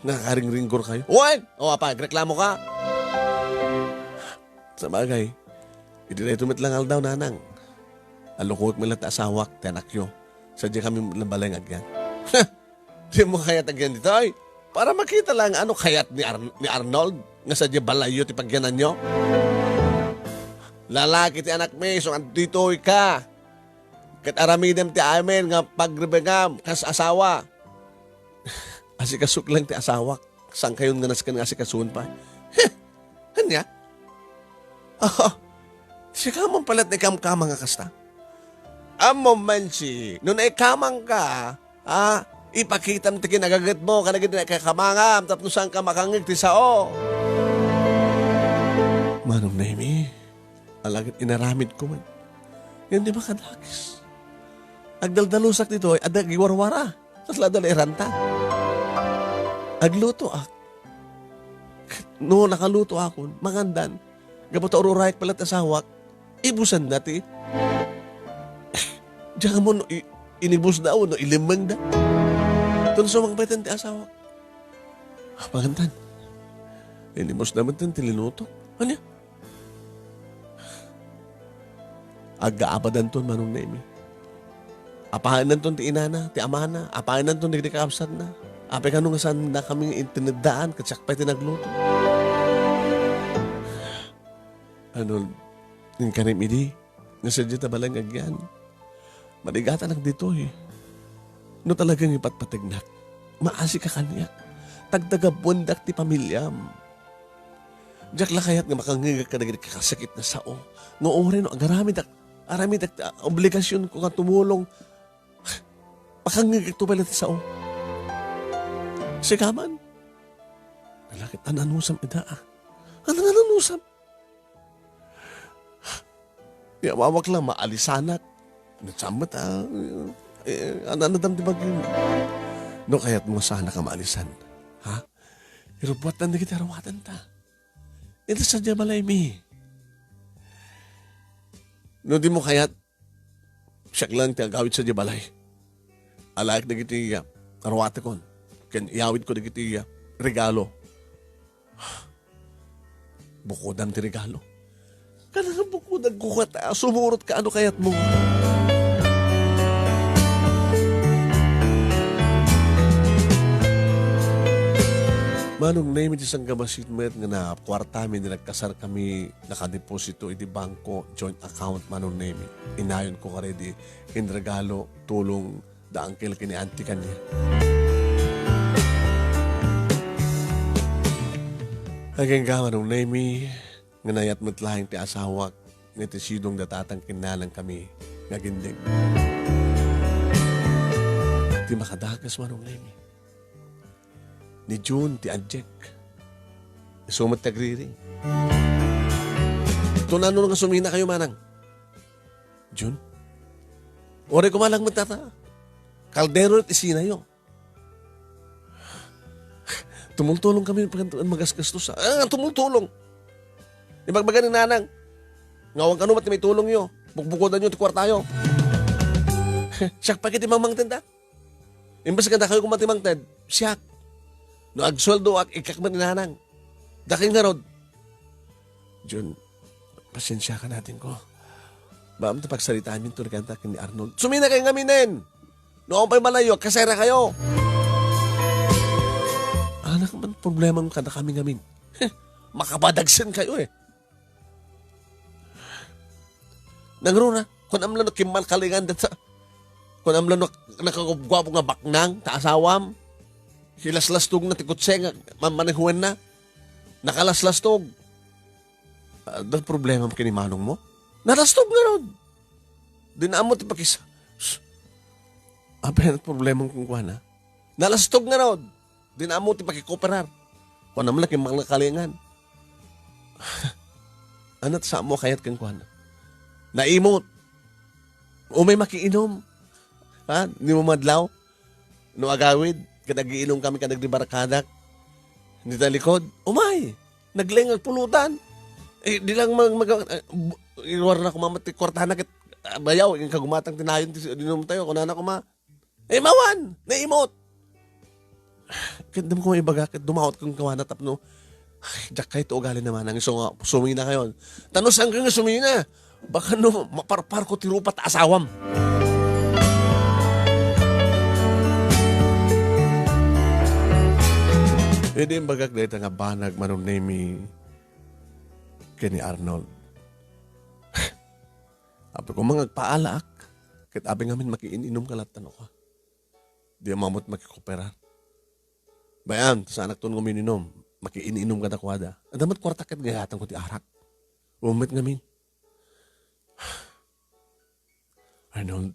nga nakaringringgorkayo. Wen! O, apay, agreklamoka? Sabagay, iti daytoy met la nga aldaw, nanang, allukoek met la ti asawak, ti anakyo. Sadiakami met la balay nga agyan. Dimo kayat agyan ditoy? Para makita la nga no kayat ni Ar-, ni Arnold nga sadia balayyo ti pagyananyo. Lalaki ti anakmi, isu nga ditoy ka. Ket aramidem ti amin nga pagrebengam kas asawa. Asikasok lang ti asawak. Sangkayon nga nasken nga asikasuen pay. Heh! Ania? Oh, sika man pay la ti naikamkamang a kasta. Ammom man si, no naikamangka, ah, ipakitam ti kinagagetmo kadagiti naikamkamangam tapno saanka makangngeg ti sao. Manong Nemi, alagad inaramidko met. Ngem di makadakes. Agdaldalusak ditoy, adda agiwarwara. Kasla adda nairanta. Aglutoak. No nakalutoakon, mangandan. Gapu ta ururayak pay la ti asawak, ibusanna ti. Diak ammo no i-, inibusda wenno ilimmengda. Tun sumangpeten ti asawak. Pangandan. Inibusda met ti linuto. Ania? Aggaapadanton, Manong Nemi. Apaennanton ti inana, ti amana, apaennanton dagiti kakabsatna. Apay kano nga saannakami nga inteneddaan ket siak pay ti nagluto? Ano, inkanem idi nga sadiay ta balay nga agyan. Marigatanak ditoy. No talaga nga ipatpategnak, maasika kaniak. Tagtagabuendak ti pamiliam. Diak la kayat nga makangngegak kadagiti kakasakit nga sao nga uray no agaramidak, aramidek ti, ah, obligasionko nga tumulong, makangngegakto pay la ti sao. Sika man, Ala ket an-anusam ida, a. An-anusam? Ni awawak la, maalisanak. Nagsammet, a. Eh, an-anadam ti bagim. No kayatmo sanak a maalisan, ha? Irubbuatdan dagiti arawatenta. Ita sadiay balaymi. No dimo kayat, siak laeng ti agawid sadiay balay. Alaek dagiti, ah, aruatekon, ken iyawidko dagiti, ah, regalo. Bukodam ti regalo. Kada nga bukodam, kukuat, ah, sumurotka, ano kayatmo? Manong Nemi, ti sangkamasid met nga nakuartami, nga nagkasarkami, nakadeposito iti bangko, joint account, Manong Nemi. Inayonko kadi ti inregalo, tulong da uncle ken ni auntie kaniak. Agingga, Manong Nemi, nga nayat met laeng ti asawak, nga ti sidong da tatang ken nanang kami nga agindeg. Ti makadakes, Manong Nemi, ni June ti adiak. Isu met ti agriri. Tunano nga suminakayo, manang? June? Uray kumalang met data. Kaldero ti sinayo. Tumultulong kami pag magasgastos, ah. Ah, tumultulong. Ibagbaga ni nanang, nga awan kano met ti maitulongyo. Bukbukodanyo ti kuartayo. Siak pay ket ti mangmangted da. Imbes nga dakayo koma ti mangted, siak. No agsueldoak, ikkak met ni nanang. Dakay ngarud. Jun, pasensiakan, ating ko. Baam ti pagsaritaanmin to ni kanta ken ni Arnold. Suminakayo ngaminen! No awan pay balayyo, kaserakayo! Anak man problema kadakami ngamin. Heh, makapadagsenkayo eh. Nangruna, kunak la no kimmalkalingan dita. Kunak la no nakagubguapo nga baknang ta asawam. Silaslastogna ti kotse nga mammanehuenna. Nakalaslastog. Adda problemam ken ni manongmo? Nalastog ngarud. Dina ammo ti pakis-, Shh. Apay, adda problemam kenkuana? Nalastog ngarud. Dina ammo ti pakikoperar. Kunak la kimmalkalingan. Ania ti saanmo a kayat kenkuana? Naimut. Umay makiinum. Ha? Ni mo madlaw? No agawid, ket agiinumkami kadagiti barkadak. Dita likod, umay! Naglaing agpulutan. Eh, di lang mag-, mag-, eh, bu-, iwarna koma met ti kuartana ket, ah, bayaw, inka gumatang ti nayon ti inumtayo, kunana koma, "Eh, mawan! Naimut!" Ket dimo koma ibaga, ket dumawat kenkuana tapno, ay, diak kayat ti ugalina manang isu nga suminakayon. Ta no saanka nga sumina, baka no maparparko ti rupa ta asawam. Idi imbagak dayta nga banag, Manong Nemi, ken ni Arnold. Apay koma nga agpaalaak, ket apay ngamin makiin-inumka latta no kua. Di ammo met makikoperar. Bay-am, ta saanakton nga uminom. Makiin-inum kadakuada. Adda met kuartak ket gayatangko ti arak. Ummet ngamin. Arnold,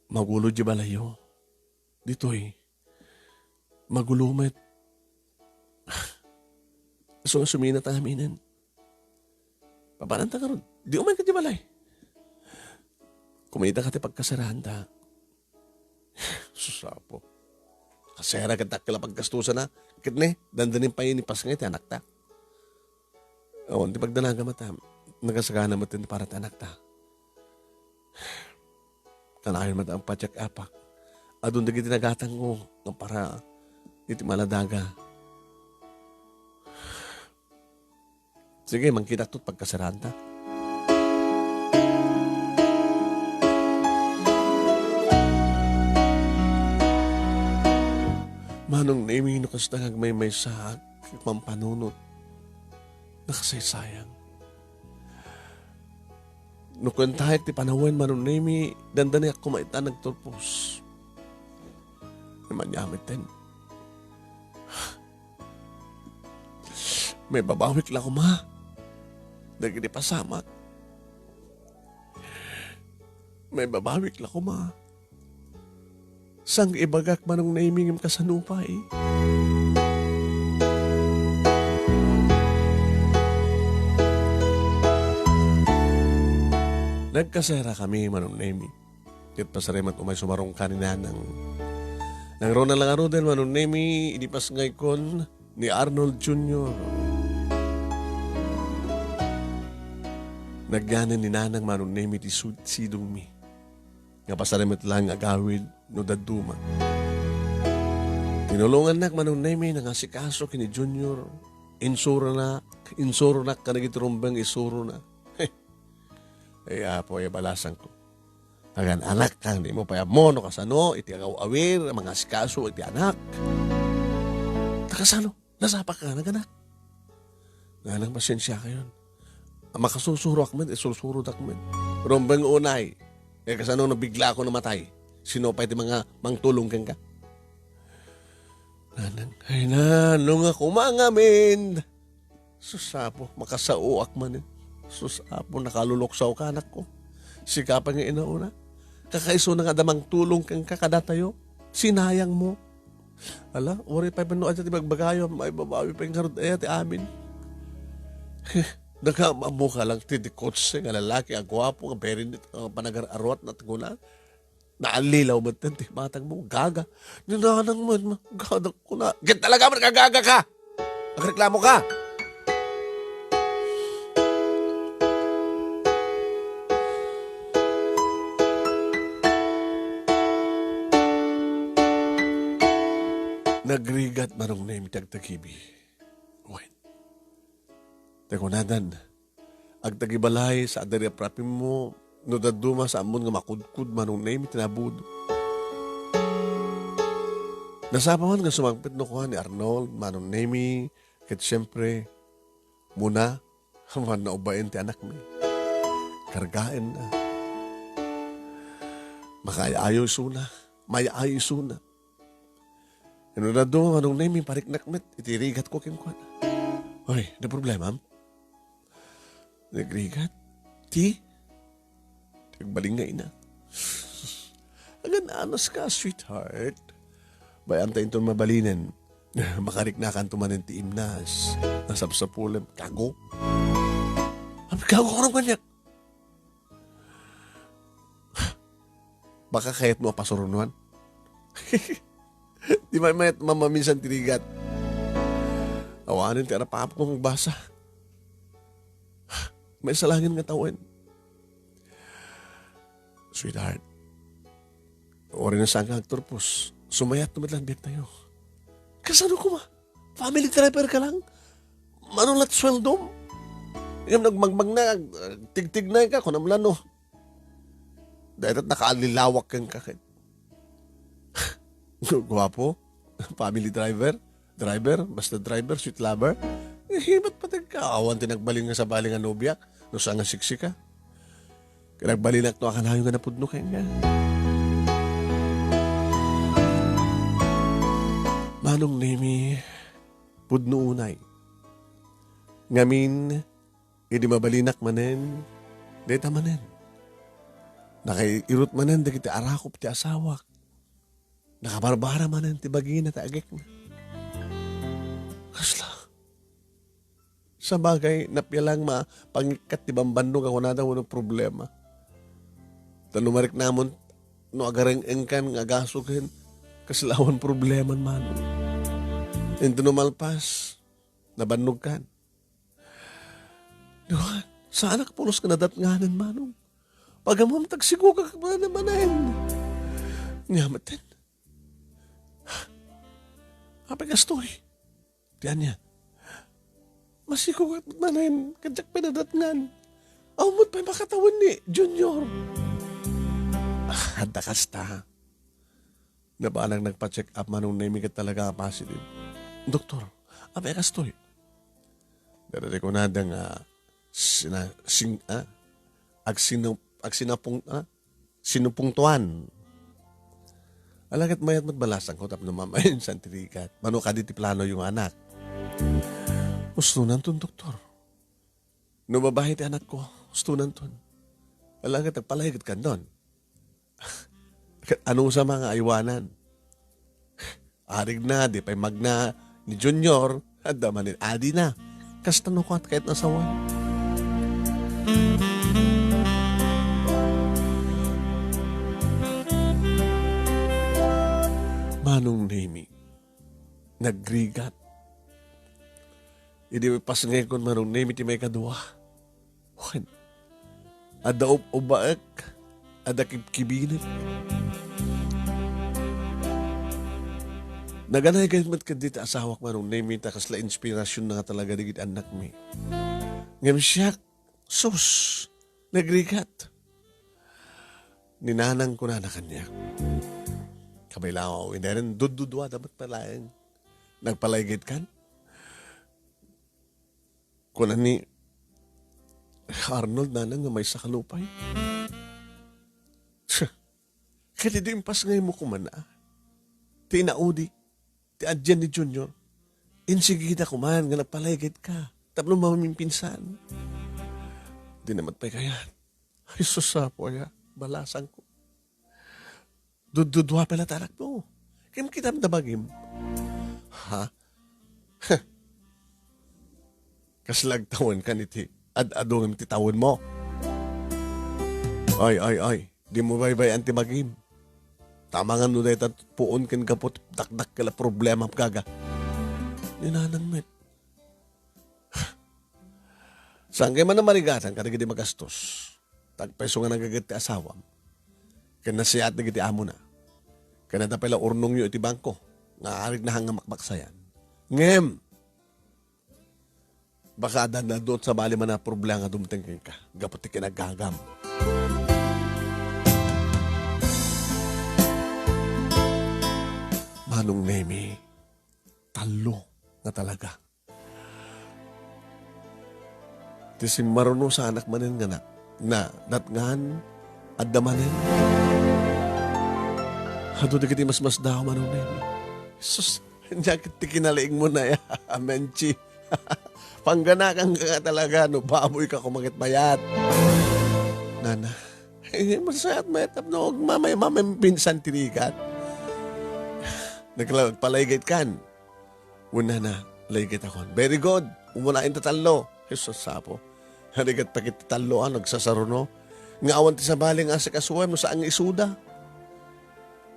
magulo di balayyo. Ditoy, magulo met. Isu nga suminata ngaminen. Papananta ngarud, di umayka ti balay. Kumitaka ti pagkasaranta. Sus, Apo. Kasera ket dakkel a paggastusanna. Ket ne, dandanin pay ni pasngay ti anakta. Awan ti pagdanaga met, a, nagasagana met ti para ti anakta. Kanayon met a patiek, Apo. Adun dagiti nagatangko nga para iti maladaga. Sige, mangkitakto pagkasaranta. Manong Nemi, no kasta nga agmaymaysaak, agpampanunot, nakasaysayang. No kuentaek ti panawen, Manong Nemi, dandaniak koma ita nagturpos. Ania met ten. Maibabawik la koma dagiti pasamak. Maibabawik la koma. Saan nga ibagak, Manong Nemi, ngem kasano pay? Nagkasarakami, Manong Nemi. Ket pasarem met umay sumarungka ni Nanang. Nangruna la ngaruden, Manong Nemi, idi pasngaykon ni Arnold Junior. Nagyanen ni Nanang, Manong Nemi, ti su-, sidongmi. Nga pasarem met laeng agawid no dadduma. Tinulongannak, Manong Nemi, nga nangasikaso ken ni Junior. Insuronak, insuronak kadagiti rumbeng isurona. Ay, Apo, ay balasangko. Agan-anak kang di mo pay ammo no kasano iti agaw-awir, mangasikaso iti anak. Ta kasano? Nasapaka, naganak. Nanang, pasensiakayon. Makasusuroak met, isursurodak met. Rumbeng unay. Eh, kasano no bigla ako namatay? Sino pay ti mga mangtulong kenka? Nanang, ay, Nanang, nga kumangamin. Sus, Apo, makasaoak manen. Sus, Apo, nakaluluksaw ka, anakko. Sika pay nga inauna. Kakaisuna nga adda mangtulong kenka kadatayo. Sinayang mo. Ala, uray pay no adda ti bagbagayo, maibabawi pay ngarud aya ti amin. Nakaammo ka lang ti, ti kotse nga lalaki a guapo, nga very neat, nga panagar-aruat na taguna. Naallilaw met ti matangmo, gaga. Ni Nanang met, ma-, gaga ko na. Ket talaga met nga gaga ka! Agreklamo ka! Nagrigat, Manong Nemi, ti agtagibi. Wen. Ti kunadan, agtagibalay sa adda riaprapimmo, no dadduma sa ammon nga makudkod, Manong Nemi, ti nabudo. Nasapa man nga sumangpet no kua ni Arnold, Manong Nemi, ket siempre, Muna, awan naubaen ti anakmi. Kargaenna. Makaay-ayo isuna. May-ayo isuna. Ino na do, Manong Nemi, pariknak met iti rigatko kenkuana. Oy, no problemam? Nagrigat? Ti? Ti agbalin nga ina. Agan-anos ka, sweetheart. Bay-am ta inton mabalinen. Makariknakanto manen ti imnas. Nasapsapulem. Gago. Am, gago ka kaniak. Baka kayatmo a pasurunuan? Di may mayat mamaminsan ti rigat. Awanen ti arapapko nga agbasa. May salangin nga tawen. Sweetheart, uray no saan ka agturpos, sumayat met lang biag tayo. Kasano koma? Family driver ka lang? Mano lat sweldom? Ngem nagmagmagna, ag-, tigtignay ka, kunam lano. Dayta nakaalilawak kenka ket. Guwapo? Family driver? Driver? Basta driver, sweet lover? Eh, ba't patag ka? Awan ti nagbalin nga sabali nga nobia? No saan nga siksi ka? Kanagbalinak no a kanayon nga napudno kenka. Manong Nemi, pudno unay. Ngamin, idi mabalinak manen, dayta manen. Nakairut manen dagiti arakop ti asawak. Nakabarbara manen ti bagina ti agekna. Kasla? Sabagay, napia lang mapangikkat ti bambannog a kunada wenno problema. Ta no mariknamon, no agareng-engkan nga agaso ken kasla awan probleman, Manong. Inton no malpas, nabannogkan. Duan, saanak pulos nga nadatnganen, Manong. Pagammom, tagsigugak manen. Nya metten. Apay kastoy? Ti ania? Masigugak manen, ket diak pinadatngan. Awan met pay makatawen ni Junior. Ah, adda kasta. Nabanag nagpa-check up, Manong Nemi, ket talaga nga positive. Doktor, apay kastoy? Dada ti kunada nga sina-, sing-, ah, agsinu-, agsinapung-, ah, sinupungtuan. Ala ket mayat met balasangko tapno mamainsan ti rigat. Mano kadi ti planoyo nga anak? Ustonanton, doktor. No babai ti anakko, ustonanton. Ala ket agpalaiged kanton. Ket anusama nga aywanan? Arigna, di pay magna ni Junior, adda manen adina. Kasta no kuat ket nasawan. Manong Nemi, nagrigat. Idi ipasngekon, Manong Nemi, ti maikadua. Wen, adda ub-ubaek, adda kibkibinek. Naganay gayam met kadagiti asawak, Manong Nemi, ta kasla inspirasyon na nga talaga dagiti annakmi. Ngem siak, sus, nagrigat. Ni nanang kunana kaniak, "Kabay laeng, ideren dududua da met pay laeng. Nagpalaygaykan?" Kuna ni Arnold, nanang, nga maysa ka lupay. Ket idi impasngaymo koma, a, ti inaudi, ti adian ni Junior, insigida koma nga nagpalaygayka tapno mamipinsan. Di na met pay kayat. Ay, sus, Apo, aya, balasangko. Dududua pay la ti anakmo. Ngem kitam da bagim. Ha? Kasla agtawenkan iti ad-adu ngem ti tawenmo. Ay, ay, ay. Dimo baybay-an ti bagim. Tamangan no dayta puon ken gapu ti dakdakkel a problemam, gaga. Ni nanang met. Saan kay man a marigatan kadagiti magastos? Tagpayso nga nagaget ti asawam. Ken nasiyaat dagiti amona. Ken adda pay la urnongyo iti bangko nga arig na nga makmaksayan. Ngem, baka adda nadut sabali man a problema nga dumteng kenka gapu ti kinagagam. Manong Nemi, tallo nga talaga. Ti simmaruno, saanak manen nga na, na, natngan, adda manen. Adu dagiti masmasdaaw, Manong Nemi. Sus, ania ket ti kinalaingmo na ya, Menchi. Pangganakan ka nga talaga, no baboy ka kumakit mayat. Nana, eh, masayat mayat, no, mamay, mamay, pinsan ti rigat. Nagla-, nagpalaygaykan. Unana, laygaytakon. Very good. Umunaen ta tallo. Jesus, sapo. Narigat pa kit tallo, ah, nagsasaruno. Nga awan ti sabali nga asikasuem no saan nga isuda.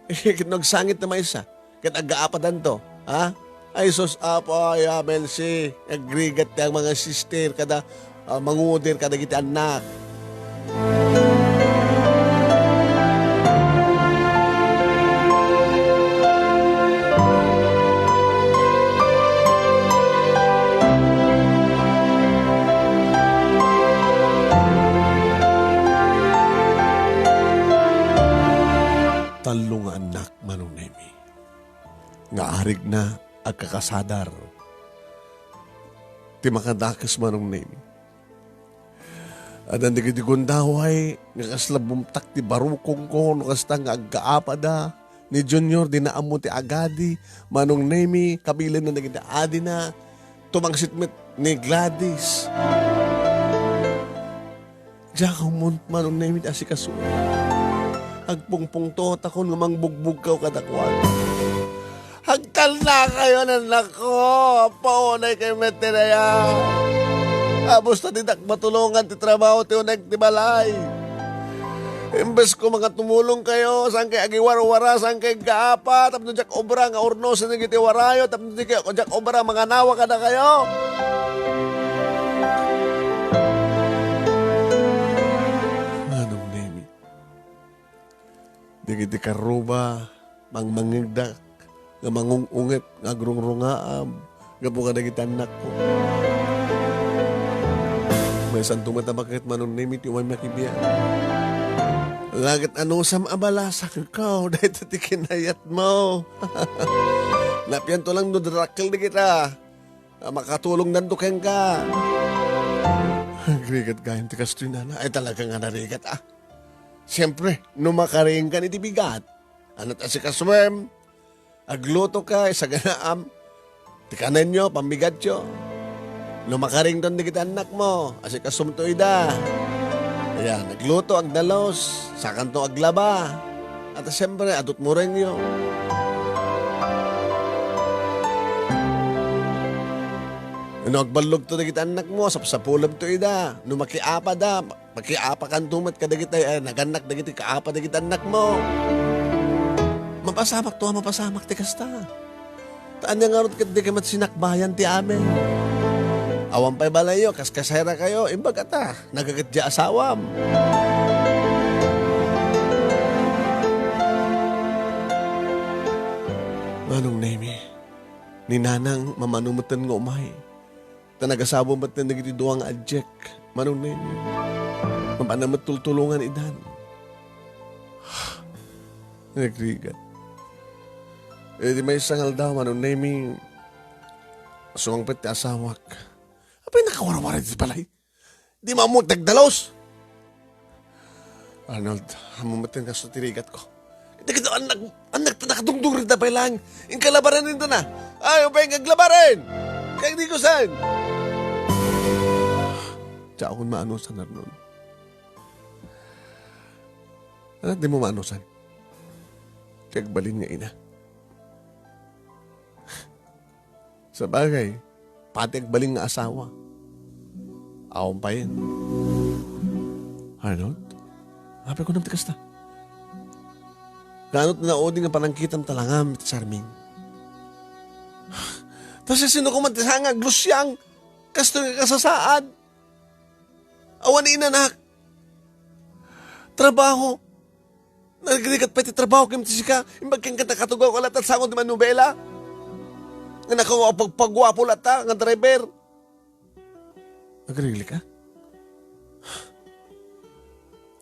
Eh, ket no agsangit na maysa, ket aggaapadanto, ha? Ay, sus, Apo, ay, amen, si agrigat ti mga sister kada, ah, manguder kadagiti annak. Tallo nga annak, Manong Nemi, nga arigna agkakasadar. Ti makadakes, Manong Nemi, addan dagiti gundaway nga kasla bumtak ti barukongko no kasta nga aggaapada ni Junior, dina ammo ti agadi, Manong Nemi, kabilenna dagiti adina, tumangsit met ni Gladys. Diak ummun, Manong Nemi, ti asikaso. Agpungpungtotakon nga mangbugbugkaw kadakuada. Agtalnakayon, annakko. Apo, unay kayo met ti dayag. Apos ta ditak matulongan ti trabaho ti uneg ti balay. Imbes ko nga tumulong kayo, saan kay agiwarwara, saan kay gaapa, tapno diak obra nga urnosen dagiti warayo, tapno di kayo, diak obra manganawa kadakayo. Manong Nemi, dagiti karruba, mangmangngegda nga mangung-unget nga agrungrungaam gapu kadagiti annakko. Maysanto met a bakket, Manong Nemi, ti umay makibiag. Laket anusam a balasangko, dayta ti kinayatmo. Napianto lang no darakkel dagita a makatulongdanto kenka. Agrigat gayam ti kastoy, nana. Ay, talaga nga narigat, ah. Siempre, no makaringkan iti bigat, anat asikasuem, agluto ka, isaganaam ti kanenyo, pambigatyo. No makarington dagiti annakmo, asikasumto ida. Ayan, agluto, agdalos, sakanto aglaba. At siyempre, adut mo rin yun. No agballogto dagiti annakmo, sapsapulebto ida. No makiapada, makiapakanto met kadagiti, eh, nagannak dagiti kaapa dagiti annakmo. Mapasamak to a mapasamak ti kasta. Ta ania ngarud ket dika met sinakbayan ti amin. Awan pay balayyo, kaskasera kayo, imbag ata, nagaket diay asawam. Manong Nemi, ni Nanang mamano metten nga umay. Ta nagasawa metten dagiti dua nga adiek, Manong Nemi. Mapan-an met tultulongan idan. Nagrigat. Iti maysa nga aldaw, Manong Nemi, sumangpet ti asawak. Apay nakawarwara iti balay? Di maammo ti agdalus? Arnold, ammom metten kastoy ti rigatko. Dagiti annak, annak ta nakadungdung dita pay laeng. Inka labarenenta. Ay, upay nga aglabaren! Kay di ko saan! Diakon maanusan, Arnold. Ania dimo maanusan? Ti agbalin nga ina. Sabagay, pati agbalin nga asawa. Awan payen. Arnold, apay kunam ti kasta? Kaano ti naudi nga panangkitam talangam iti Charmaine? Ta siasino koma ti saan nga aglusiang kastoy nga kasasaad? Awan ni inanak. Trabaho. Nagrigat pay ti trabaho ken ti sika. Imbag kenka, nakatugawka latta sango ti manobela. Nga nakaw-, pagpaguapo latta nga driver. Agrigli ka?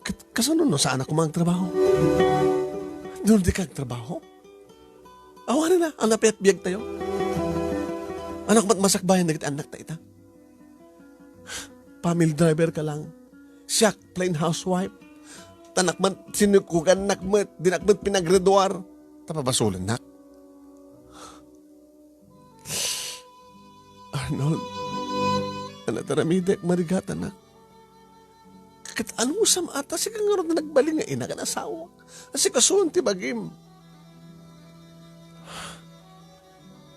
Kat-, kasano no saan a koma agtrabaho? Dino dika agtrabaho? Awanen a, ania pay a biagtayo? Ania koma ti masakbayan dagiti annakta ita? Family driver ka lang. Siak, plain housewife. Ta nakman, sinikugannak met, dinak met pinagreduar. Ta pabasolennak. Arnold, ania ti aramidek, marigatanak? Ket anusam a ta sika ngarud ti nagbalin nga ina ken asawa. Asikasuon ti bagim.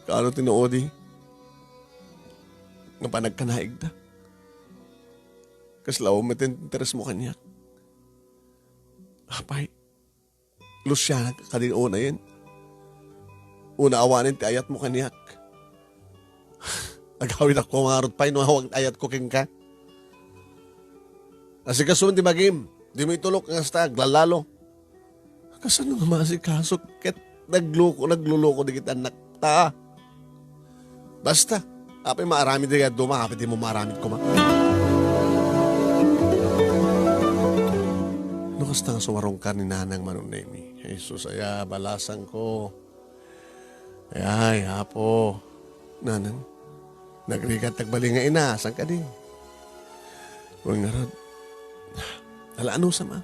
Kaano ti naudi nga panagkanaigda? Kasla awan met ti interesmo kaniak. Apay, Luciana, kadi unayen. Una awanen ti ayatmo kaniak. Agawidakon ngarud pay no awan ayatko kenka. Asikasuon ti bagim. Dimo itulok nga kasta, aglalalo. Kasano nga maasikaso ket nagluko, nagluluko dagiti annakta? Basta, apay maaramid dagiti dadduma, apay dimo maaramid koma. No kasta nga sumarungkar ni Nanang Manong Nemi, Jesus, aya, balasangko. Ay, Apo. Nanang, nagrigat ti agbalin nga ina, saan kadi? Wen ngarud, ala, anusam a.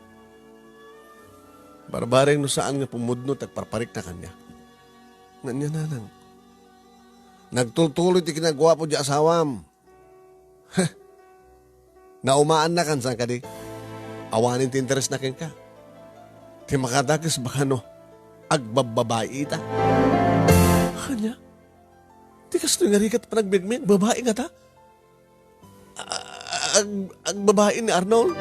Barbareng no saan nga pumudno ti agparparikna kaniak. Nga ania, Nanang? Nagtultuloy ti kinaguapo diay asawam. Heh. Naumaannakan, saan kadi? Awanen ti interesna kenka. Ti makadakes, baka no agbabbabai ita. Ania? Ti kastoy nga rigat panagbiagmi, agbabai ngata? A-, ag-, agbabai ni Arnold?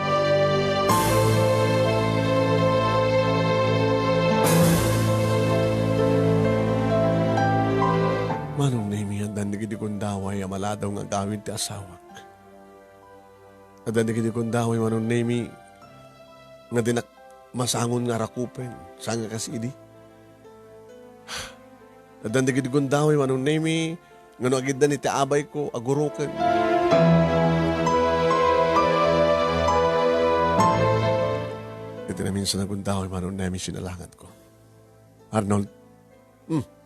Manong Nemi, addan dagiti gundaway a maladaw nga agawid ti asawak. Addan dagiti gundaway, Manong Nemi, nga dinak masangon nga arakupen, saan nga kas idi. Addan dagiti gundaway, Manong Nemi, nga no agiddan iti abayko, aguroken. Iti naminsan a gundaway, Manong Nemi, sinalangagko. Arnold, hmm.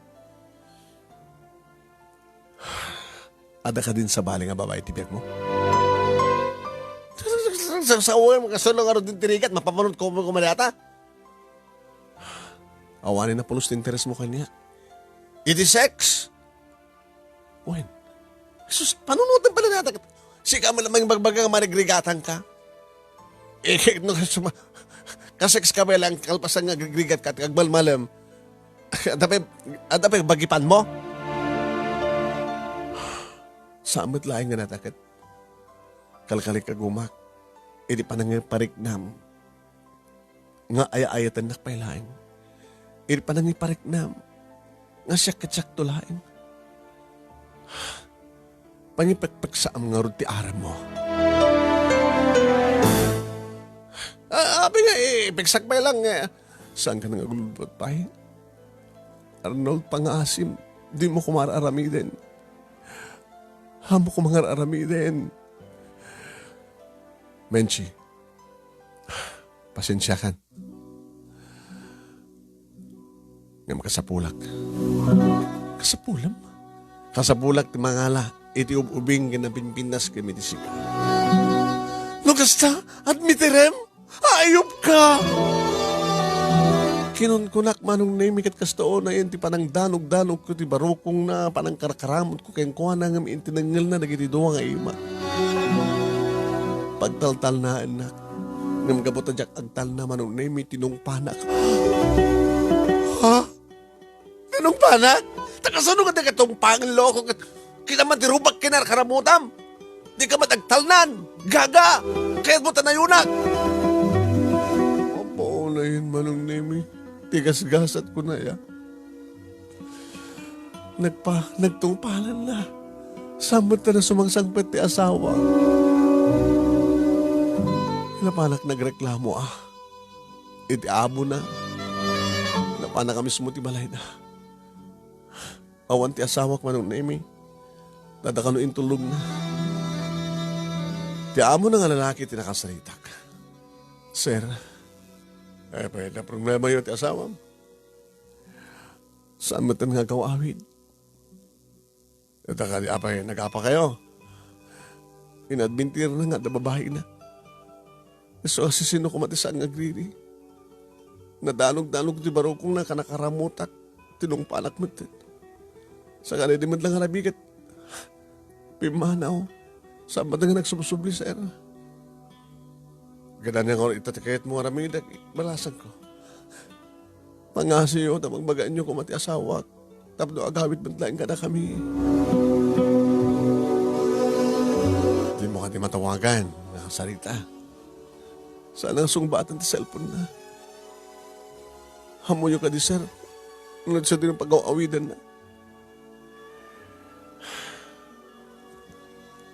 Adda kadin sabali nga babai ti biagmo? Sa-, sa-, sa-, sa-, sa-, kasulo ngarud ti rigat, mapapanunot ko, ko, ko, madata? Awanen a pulos ti interesmo kaniak. Iti sex? Wen. Jesus, panunoten pay la dayta. Sika met la mangbagbaga nga managrigatangka. Eh, no, suma-, kasex ka pay la kalpasan nga agrigrigatka, agmalmalem. Adda pay, adda pay bagipanmo? Saan met laeng nga dayta ket kalkalikagumak iti panangipariknam nga ay-ayatennak pay laeng. iti panangipariknam nga siak ket siakto laeng. Pangipekpeksaam ngarud ti arammo. Ah, apay nga, ipeksak pay lang, eh. Saanka nga agulbot pay? Arnold, pangaasim, dimo koma ar-aramiden. Ammok koma nga ar-aramiden. Menchi, pasensiakan. Ngem kasapulak. Kasapulam? Kasapulak ti mangala iti ub-ubing ken napimpintas ken iti sika. No kasta, admitirem? Ayupka! Kinunkunak, Manong Nemi, ket kasta unayen ti panangdanogdanogko ti barukongna, panangkarkaramutko kenkuana ngem intinengngelna dagiti dua nga ima. Pagtaltalnaennak. Ngem gapu ta diak agtalna, Manong Nemi, tinungpanak. Ha? Tinungpanak? Ta kasano nga dika tungpangen, loko? Ket kinamad ti rubak ken ar-aramutam. Dika met agtalnan. Gaga. Kayatmo ta nayunak. Apo, unayen, Manong Nemi. Ti gasgasat ko na ya. Nagpa-, nagtungpalanna. Saan met ta nasumangsangpet ti asawa. Napanak nagreklamo, ah. Iti amona. Napanak a mismo ti balayna. Awan ti asawak, Manong Nemi. Dadakano intulogna. Ti amona nga lalaki ti nakasaritak. Sir, ay, pay, na problema yo ti asawam. Saan met nga agaw-awid? Ita kadi, apay, nagapa kayo? Inadmintirna nga adda babaina. Isu a sisino koma ti saan nga agriri. Nadanog-danog ti barukongna, kanakaramutak, tinungpanak met. Sakali di met lang arabigat. Pimmanaw. Saan met nga nagsubsubli, sir? Gadan nga ita ti kayatmo nga aramidek, balasangko. Pangasiyo ta magbagaenyo koma ti asawak tapno agawid met laeng kadakami. Dimo kadi matawagan nga sarita. Saan nga sungbaatan ti cellphone na. Ammoyo kadi, sir, no sadino pagaw-awidanna.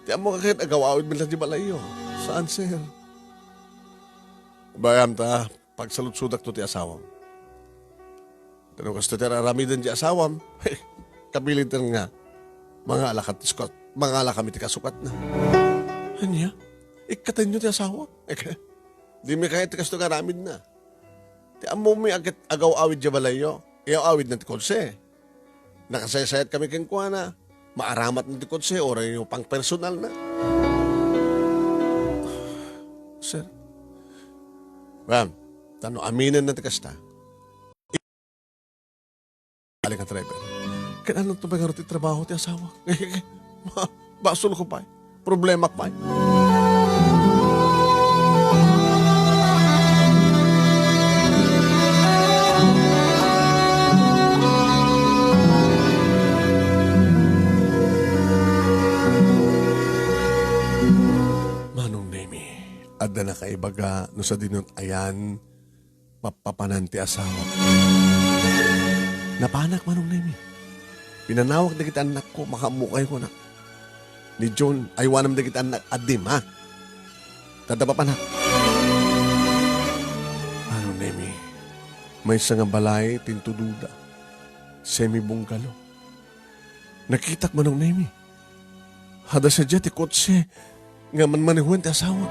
Ti ammo nga ket agaw-awid met la ti balayyo. Saan, sir? Bayam ta, pagsaludsodakto ti asawam. Ta no kastoy ti ar-aramiden ti asawam, kabiliten nga mangala kat ti sukat, mangala kami ti kasukatna. Ania? Ikkatenyo ti asawam? Dimi kayat ti kastoy nga aramidna. Ti ammomi a ket agaw-awid ti balayyo, iyaw-awidna ti kotse. Nakasaysayat kami kenkuana. Maaramatna ti kotse, uray pangpersonalna. Sir. Ma'am, ta no aminenna ti kasta. Balik a driver. Ket ania to pay ngarud ti trabaho ti asawa? Basolko pay. Problema pay. Manong Nemi, adda nakaibaga no sadino ti ayan mappapanan ti asawa. Napanak, Manong Nemi. Pinanawak dagiti annakko, makaammokayo, kunak. Ni John, aywanam dagiti annak, addim, ha? Tadda papanak. Manong Nemi, maysa nga balay ti intudoda. Semi-bungalow. Nakitak, Manong Nemi. Adda sadiay ti kotse nga manmanehuen ti asawak.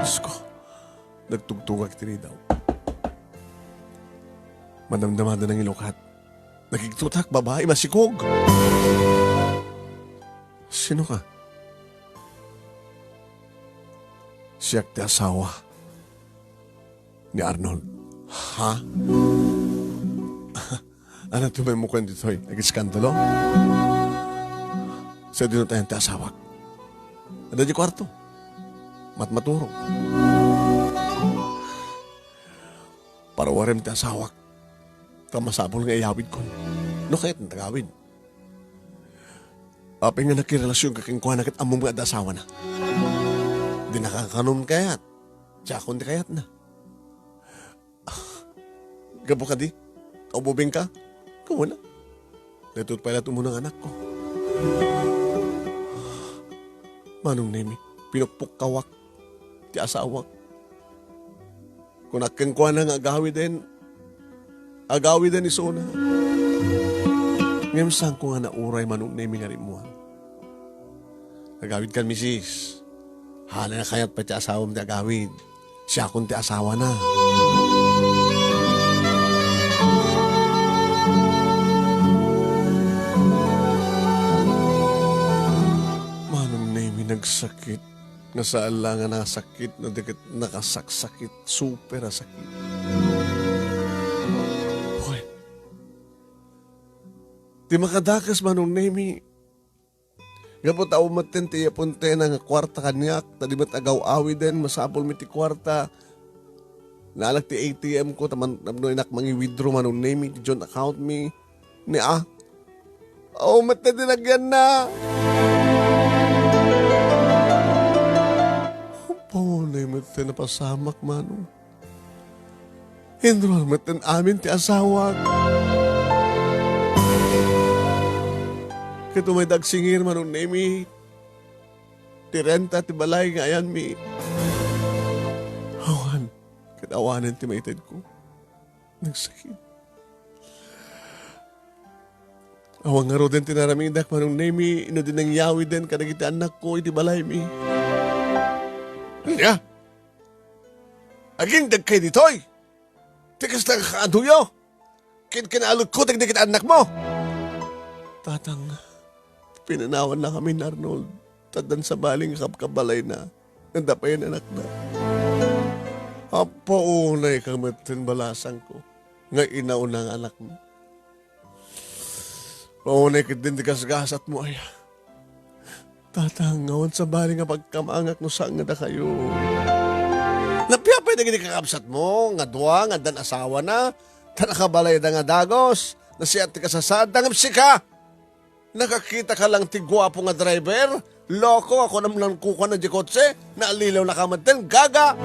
Diosko, nagtugtugak iti ridaw. Madamdama da nangilukat. Nakigtotak, babai, masikog. Sino ka? Siak ti asawa ni Arnold. Ha? Ania ti umay mo kuen ditoy? Agiskandalo? Sadino ti ayan ti asawak? Adda di kuarto. Matmaturog. Paruarem ti asawak. Ta masapul nga iyawidkon. No kayat nga tagawid. Apay nga nakirelasionka kenkuana ket ammom nga adda asawana? Di nakakanon kayat. Diakon ti kayatna. Gapu kadi, ta ububingka? Kuna. Daytoy pay la't umuna nga anakko. Manong Nemi, pinukpukkawak ti asawak. Kunak kenkuana nga agawiden, agawiden isuna. Ngem saanko nga nauray, Manong Nemi, nga rimmuar. Agawidkan, misis. Hala, kayat pay ti asawam ti agawid. Siakon ti asawana. Manong Nemi, nagsakit. Nga saan la nga nasakit, no di ket nakasaksakit, super a sakit. Hoy. Ti makadakes, Manong Nemi, gapu ta awan metten ti iyapuntena nga kuarta kaniak, ta di met agaw-awiden, masapulmi ti kuarta. Naanak ti A T M ko, ta man-, tapno inak mangi-withdraw, Manong Nemi, ti joint account mi. Ni a. Awan metten ti nagyanna. Apo, unay metten napasamak, Manong. Inruar metten amin ti asawak. Ket umayda agsingir, Manong Nemi, ti renta ti balay nga ayanmi. Awan, ket awanen ti maitedko. Nagsakit. Awan ngaruden ti naramidak, Manong Nemi, no di nangyawiden kadagiti annakko iti balaymi. Ania? Agingdagkay ditoy? Ti kasta nga kaaduyo? Kin-, kinaalekko dagiti annakmo? Tatang, pinanawannakami ni Arnold. Ta addan sabali nga kabkabalayna nga adda pay anakna. Apo, unay ka met ti balasangko nga inauna nga anakmi. Paunay ketdin ti gasgasatmo, aya. Tatang, awan sabali nga pagkamangak no saan nga dakayo. Nappiapay dagiti kakabsatmo nga dua nga addan asawana, ta nakabalayda nga dagus, nasiat ti kasasaadda, ngem sika, nakakita ka lang ti guapo nga driver? Loko, ako nam lang kukuan na di kotse, naallilaw na ka met, gaga!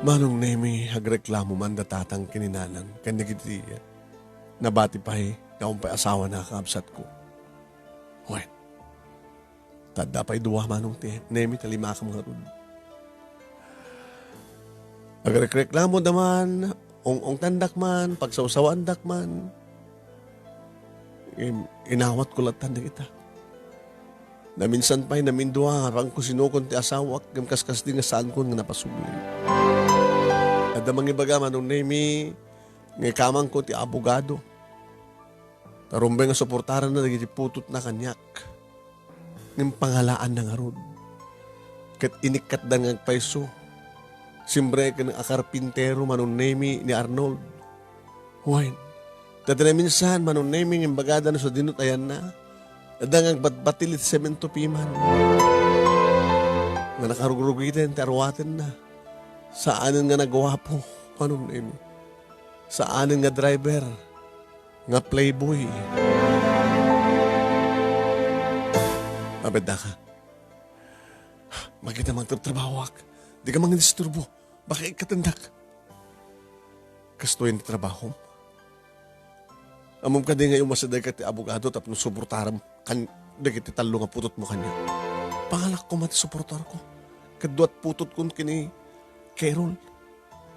Manong Nemi, agreklamo man da tatang ken ni nanang, ken dagiti nabati pay nga awan pay asawana a kakabsatko. Wen, ta adda pay dua, Manong ti-, Nemi, ta limakam ngarud. Agrekreklamoda man, ung-ungtandak man, pagsawsawaandak man. Im-, inawatko latta dagita. Naminsan pay, namindua, aranko sinukon ti asawak, ngem kaskasdi nga saankon nga napasubli. Adda mangibaga, Manong Nemi, nga ikamangko ti abogado. Ta rumbeng nga suportaranna dagiti putotna kaniak. Ngem pangalaanna ngarud. Ket inikkatdan nga agpayso. Simbre ken a karpintero, Manong Nemi, ni Arnold. Wen, ta ti naminsan, Manong Nemi, nga imbagada no sadino ti ayanna, adda nga agbatbatil iti semento piman. Nga nakarugrugiten ti aruatenna. Saanen nga naguapo, Manong Nemi. Saanen nga driver. Nga playboy. Mabet daka. Makita mangtrabtrabahoak. Di ka mangdisturbo. Baka ikkatendak. Kastoy ti trabahom. Ammom kadi nga umasideg ka ti abogado tapno suportaram kan dagiti tallo nga putotmo kaniak. Pangalak koma ti suportarko. Kaduat putotkon ken ni Carol.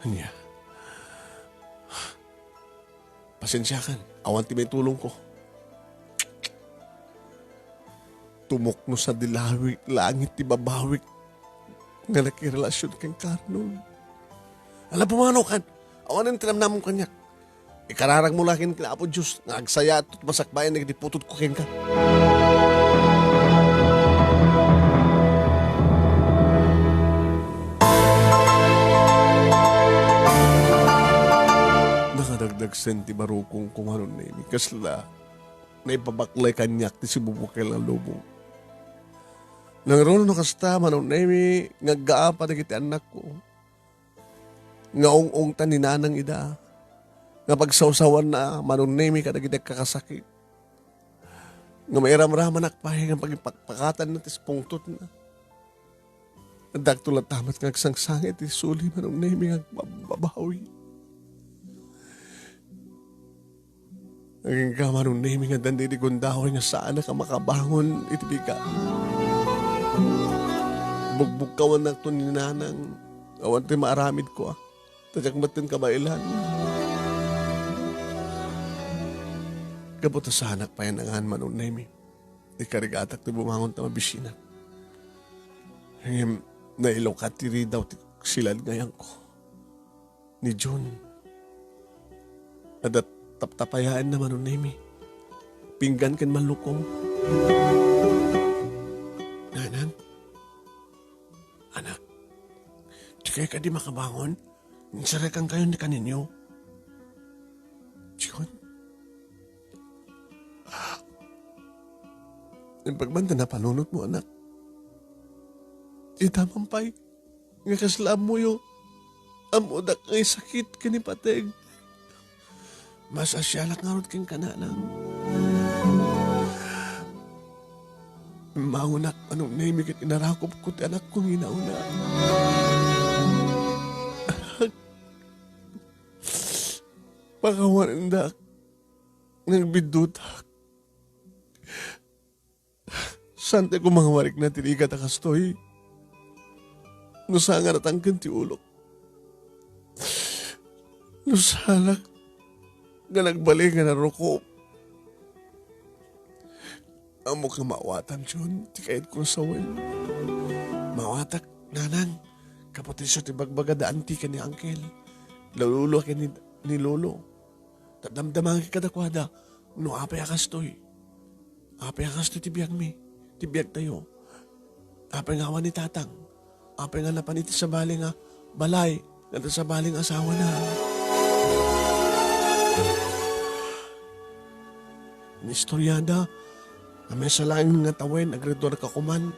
Ania? Pasensiakan, awan ti maitulongko. Tumukno sadi langit ti babawik nga nakirelasion ken Carlo. Ala, pumanaw kan, awanen ti namnamom kaniak. Ikararagmo la ken Apo Dios nga agsayaat masakbayan dagiti putotko kenka. Nakadagdagsen ti barukongko, Manong Nemi, kasla naipabaklay kaniak ti sibubukel a lubong. Nangruna no kasta, Manong Nemi, nga aggaapa dagiti annakko. Nga ung-ungtan ni nanang ida, nga pagsawsawanna, Manong Nemi, kadagiti agkakasakit. nga mairamramanak pay nga pagipakpakatanna ti pungtotna. Adda latta met nga agsangsangit iti suli, Manong Nemi, nga agbabbabawi. Agingga, Manong Nemi, nga adda daydi gundaway nga saanak a makabangon iti bigat. Bugbugkawannakto ni Nanang, awan ti maaramidko, a. Ta diak met ti kabaelan. Gapu ta saanak pay a nangan, Manong Nemi, ikarigatak ti bumangon ta mabisinak. Ngem nailukat ti ridaw ti silad nga ayangko. Ni Jun. Adda taptapayaenna, Manong Nemi. Pinggan ken malluko. Nanang? Anak, dikay kadi makabangon? Inserrekankayon ni kaninyo. Jun? Imbag man ta napanunotmo, anak. Ita man pay nga kasla ammoyo, ammodak nga isakit ken ipateg. Maasialak ngarud kenka, Nanang. Immangonak, Manong Nemi, ket inarakupko ti anakko nga inauna. Anak, pakawanendak. Nagbiddutak. Saan ti koma nga marikna ti rigat a kastoy? No saan nga natangken ti ulok. No saanak nga nagbali nga narukop. Ammok nga maawatam, Jun, ti kayatko nga sawen. Maawatak, Nanang, gapu ta isu ti ibagbaga da Auntie ken ni Uncle, da Lolo ken ni, ni Lolo. Ta damdama kadakuada no apay a kastoy. Apay a kastoy ti biagmi, ti biagtayo. Apay nga awan ni Tatang. Apay nga napan iti sabali nga balay, ken iti sabali nga asawana. Inistoriada, a maysa laeng nga tawen, agridduarka koman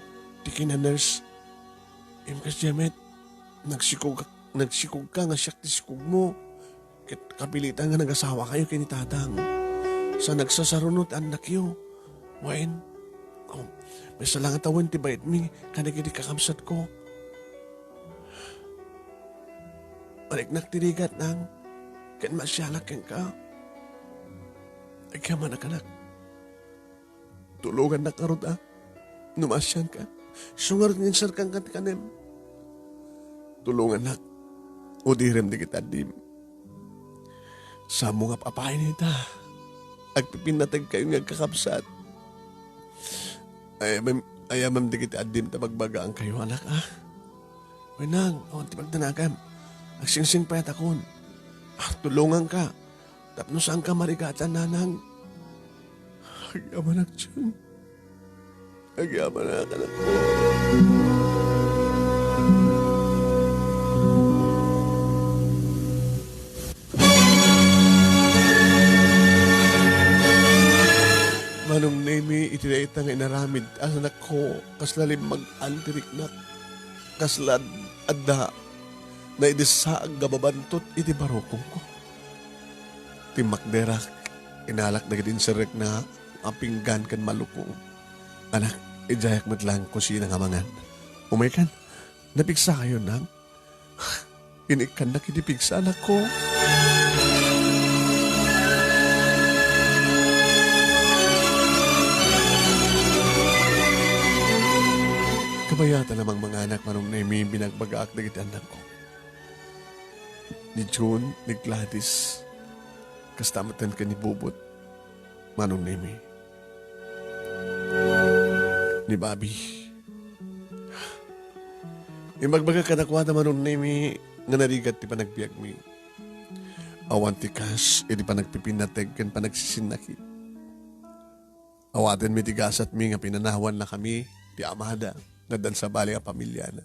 ti kina-nurse. Ngem kasta met, nagsikog-, nagsikogka nga siak ti sikogmo. Ket kapilitan nga nagasawakayo ken ni Tatang. Sa nagsasaruno ti annakyo. Wen, oh, maysa la nga tawen ti bayetmi kadagiti kakabsatko. Mariknak ti rigat, Nang, ken maasialak kenka. Agyamanak, anak. Tulongannak ngarud, a, no maasianka. Isu ngarud nga inserrekanka ti kanem. Tulongannak, udirem dagiti addim. Saanmo nga apay ita. Agpipinnategkayo nga agkakabsat. Ayamem, ayamem dagiti addim ta bagbagaankayo, anak, a. Wen, Nang, awan ti pagdanagam. Agsingsing payatakon. A, tulonganka. Tapno saanka marigatan, Nanang. Agyamanak, Jun. Agyamanak, anakko. Manong Nemi, iti dayta nga inaramid, anakko, kasla limmag-an ti riknak. Kasla ad-, adda naidessaag nga babantot iti barukongko. Timmakderak, inalak dagiti inserrekna a pinggan ken malluko. Anak, idiayak met laeng kusina nga mangan. Umaykan, napigsakayo, Nang? Inikkannak iti pigsa, anakko. Kabayatan a mangmanganak, Manong Nemi, binagbagaak dagiti annakko. Ni Jun, ni Gladys, kasta met ken ni Bubot, Manong Nemi. Ni Bobby. Imbagbagak kadakuada, Manong Nemi, nga narigat ti panagbiagmi. Awan ti kas iti panagpipinnateg ken panagsisinnakit. Awatenmi ti gasatmi nga pinanawannakami ti amada nga addan sabali a pamiliana.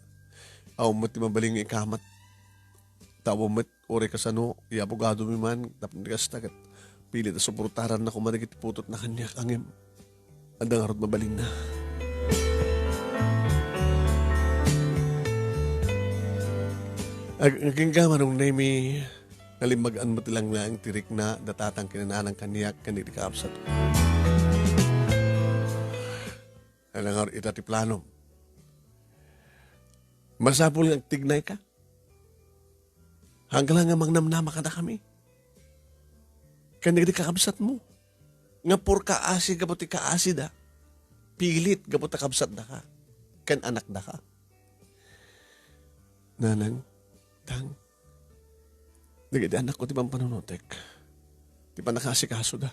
Awan met ti mabalin nga ikamat. Ta awan met uray kasano, iabogadomi man, tapno di kasta ket pilit a suportaranna koma dagiti putotna kaniak, ngem adda ngarud mabalinna. Ag-, agingga, Manong Nemi, nalimmagan met laeng ti rikna da tatang ken nanang kaniak ken dagiti kakabsatko. Nangar ita ti planom. Masapul nga agtignayka. Hanggang nga mangnamnama kadakami. Ken dagiti kakabsatmo. Nga puro kaasi gapu ti kaasida. Pilit gapu ta kabsatdaka. Ken anakdaka. Nanang, Tang, dagiti anakko ti pampanunotek. Ti pannakaasikasoda.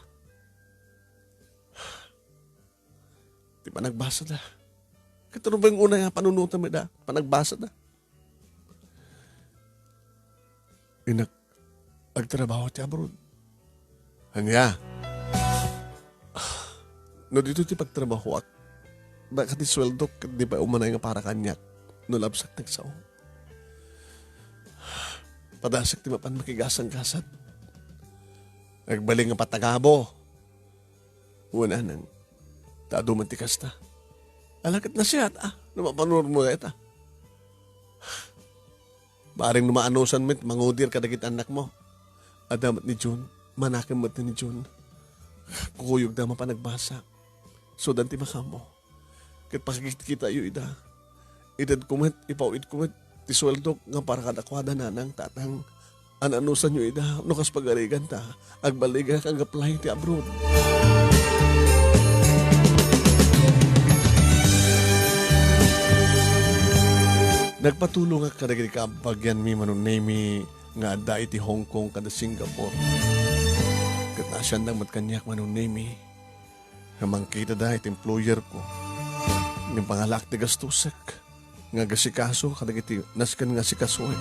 Ti panagbasada. Ket ano ba yung una nga panunotam ida? Panagbasada. Inak, agtrabaho ti abroad. Ania? No dito ti pagtrabahoak, baka ti sueldok, ket di pay umanay nga para kaniak, no labsak nagsao. Padasek ti mapan makigasanggasat. Agbalin nga patagabo. Wen anan, ta adu man ti kasta. Ala ket nasiat, ah, no mapanurmo dayta. Bareng no maanusan met, mangudir kadagiti annakmo. Adda met ni Jun, manakem met ni Jun. Kukuyogda mapan agbasa. Sudan ti makamo. Ket pakitkitayo ida. Itedko met, ipaw-itko met ti sueldok nga para kadakuada, nanang, tatang. An-anusanyo ida, no kas pagariganta, agballigak nga apply ti abroad. Nagpatulongak kadagiti kabagianmi, Manong Nemy, nga adda iti Hong Kong kada Singapore. Ket naasiandak met kaniak, Manong Nemy, nga mangkitada iti employer ko. Ngem pangalaak ti gastusek nga agasikaso kadagiti nasken nga asikasoek.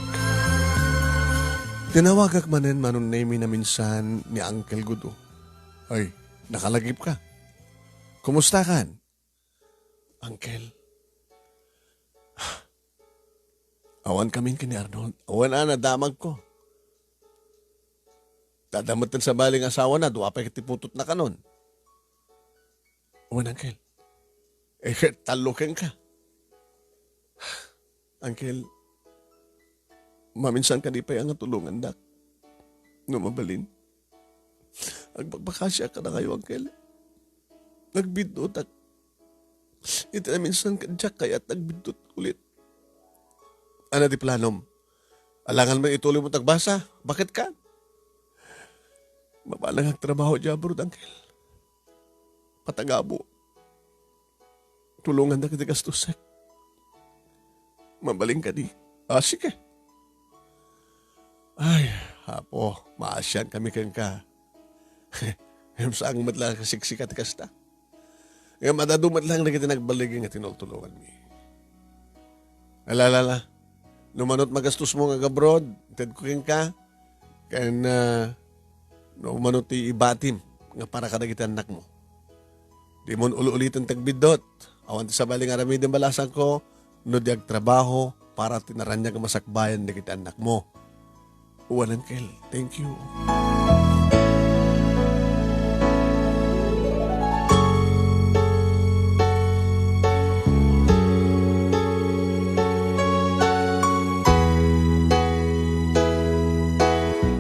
Tinawagak manen, Manong Nemy, naminsan ni Uncle Gudo. Ay, nakalagipka. Kumustakan? Uncle. Awan kamin ken ni Arnold. Awan a nadamagko. Tadametten sabali nga asawana, dua pay ti putotna kanon. Wen, Uncle. Eh, tallo kenka. Uncle, maminsan kadi pay nga tulongandak. No mabalin. Agpakpakasiak kadakayo, Uncle. Nagbiddut ak. Iti naminsan, diak kayat nagbiddut ulit. Ano ti planom? Alangan man ituloy mo tagbasa? Bakit ka? Mabalang agtrabaho di abroad, Uncle. Patagabo. Tulongandak iti gastusek. Mabalin kadi? Ah, sige. Ay, Apo, maasian kami kenka. Ngem saan met la kasiksika ti kasta. Ngem adda met lang dagiti nagbaligi nga tinultulonganmi. Ala, ala, ala. No manut magastos mo nga agabroad, itedko kenka. Ken, ah, no umano ti ibatim nga para kadagiti annakmo. Dimon ul-uliten ti agbiddut. Awan ti sabali nga aramiden balasangko no di agtrabaho para ti naraniag nga masakbayan dagiti annakmo. Wen, Uncle. Thank you.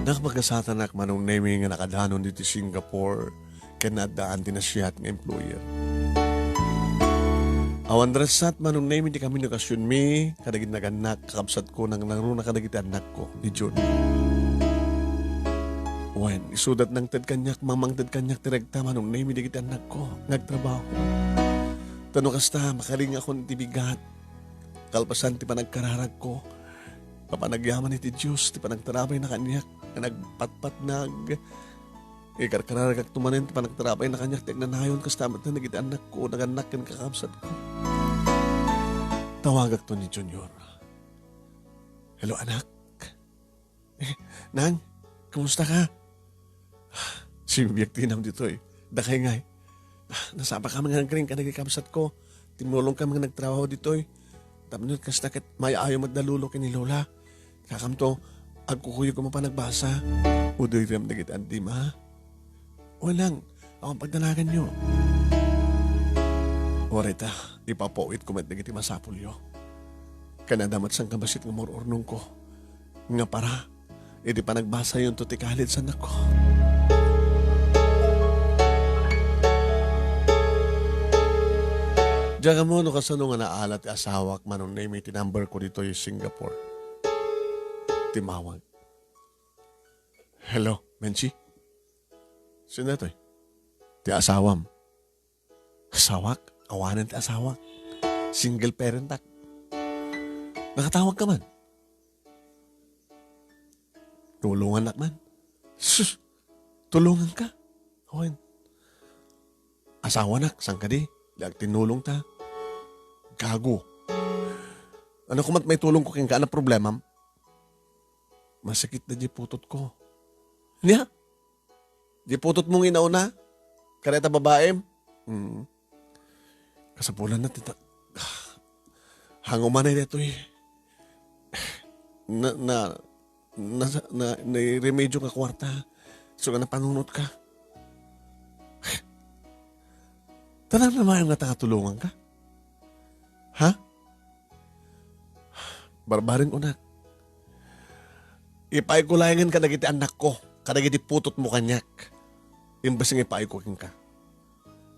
Nagpagasatanak, Manong Nemy, nga nakadanon ditoy Singapore ken naaddaan ti naasiat nga employer. Awan rassat, Manong Nemy, ti kaminikasionmi kadagiti nagannak, kakabsatko, nangnangruna kadagiti annakko, ni Jun. Wen, isudat nangted kaniak, mangmangted kaniak ti rekta, Manong Nemy, dagiti annakko nga agtrabaho. Ta no kasta, makaringakon iti bigat. Kalpasan ti panagkararagko, mapan agyaman iti Dios ti panagtarabay na kaniak nga nagpatpatnag. Ikarkararagakto manen ti panagtarabay na kaniak ti agnanayon, kasta met dagiti annakko, nagannak ken kakabsatko. Tawagakto ni Junior. Hello, anak. Eh, Nang, kumusta ka? Simbiak ti inam ditoy. Dakay ngay. Nasapa ka nga nagring ka dagiti kabsatko. Timulong ka nga nagtrabaho ditoy. Tapno kasta ket maayo met da lolo ken ni lola. Kakamto, agkukuyog ko mapan agbasa. Udoy rem dagiti addi, ma. Wen lang, awan pagdanaganyo. Uray ta, ipapawit ko met dagiti masapulyo. Ken adda met sangkabassit nga mururnongko nga para iti panagbasayonto ti college annakko. Diak ammo no kasano nga naala ti asawak, Manong Nemi, ti number ko ditoy Singapore. Timmawag. "Hello, Menchi? Sino daytoy?" "Ti asawam." "Asawak? Awanen ti asawak. Single parent ak. Nakatawag ka man?" "Tulongannak man." "Sus! Tulonganka? Awan. Asawanak, saan kadi? Di agtinnulongta." "Gago. Ania koma ti maitulongko kenka? Ania problemam?" "Masakit na di putotko." "Ania? Di putotmo nga inauna? Kadayta babaem?" "Mm. Kasapulan na ti ta-, hango man daytoy. Na, na, na, na, nairemedio nga kuarta. So nga napanunotka. Tanam na mayo nga takatulonganka. Ha?" "Barbareng kunak. Ipaayko laengen kadagiti annakko, kadagiti putotmo kaniak. Imbes nga ipaayko kenka.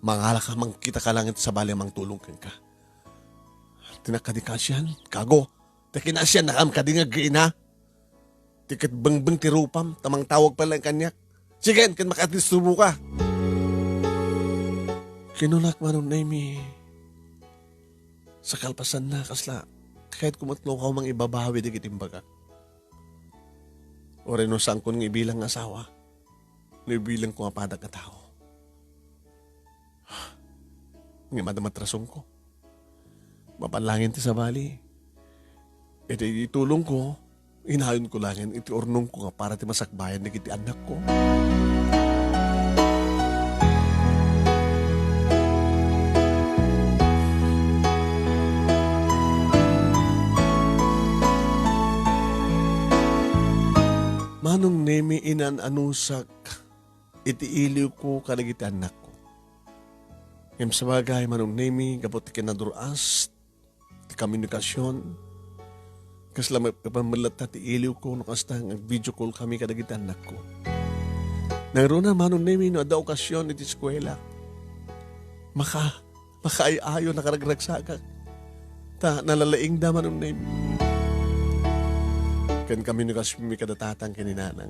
Mangalaka, mangkitaka laengen ti sabali a mangtulong kenka." "Ti nakadi kasian, gago. Ti kinasiannakam kadi nga aggaina. Ti ket bengbeng ti rupam, ta mangtawag pay laeng kaniak. Sige, ket makadisturboka." Kinunak, Manong Nemi, sa kalpasanna, kasla, kayatko met no kaw mangibabawi dagiti imbagak. Uray no saankon nga ibilang nga asawa, no ibilangko nga padak nga tao. Ngem adda met rasonko. Mapan laengen ti sabali. Iti itulongko, inayonko laengen iti urnongko nga para ti masakbayan dagiti annakko. Manong Nemi, inan-anusak iti iliwko kadagiti annakko. Ngem sabagay, Manong Nemi, gapu ti kinadur-as ti komunikasion, kasla maipapan met latta ti iliwko no kasta nga ag-video call kami kadagiti annakko. Nangruna, Manong Nemi, no adda okasion iti eskuela, maka-, makaay-ayo, nakaragragsakak. Ta nalalaingda, Manong Nemi. Ken komunikasionmi kada tatang ken ni nanang.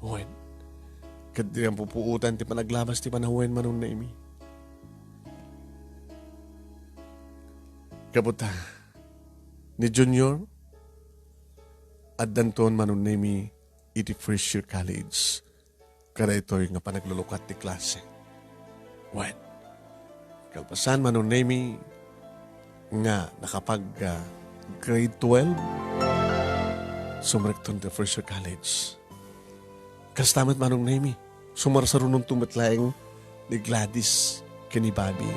Wen. Ket diak pupuotan ti panaglabas ti panawen, Manong Nemi. Gapu ta, ni Junior, addanton, Manong Nemi, iti first year college. Kadaytoy nga panaglulukat ti klase. Wen, kalpasan, Manong Nemi, nga nakapag, ah, grade twelve, sumrekton ti first year college. Kasta met, Manong Nemi, sumarsarunonto met laeng ni Gladys ken ni Bobby.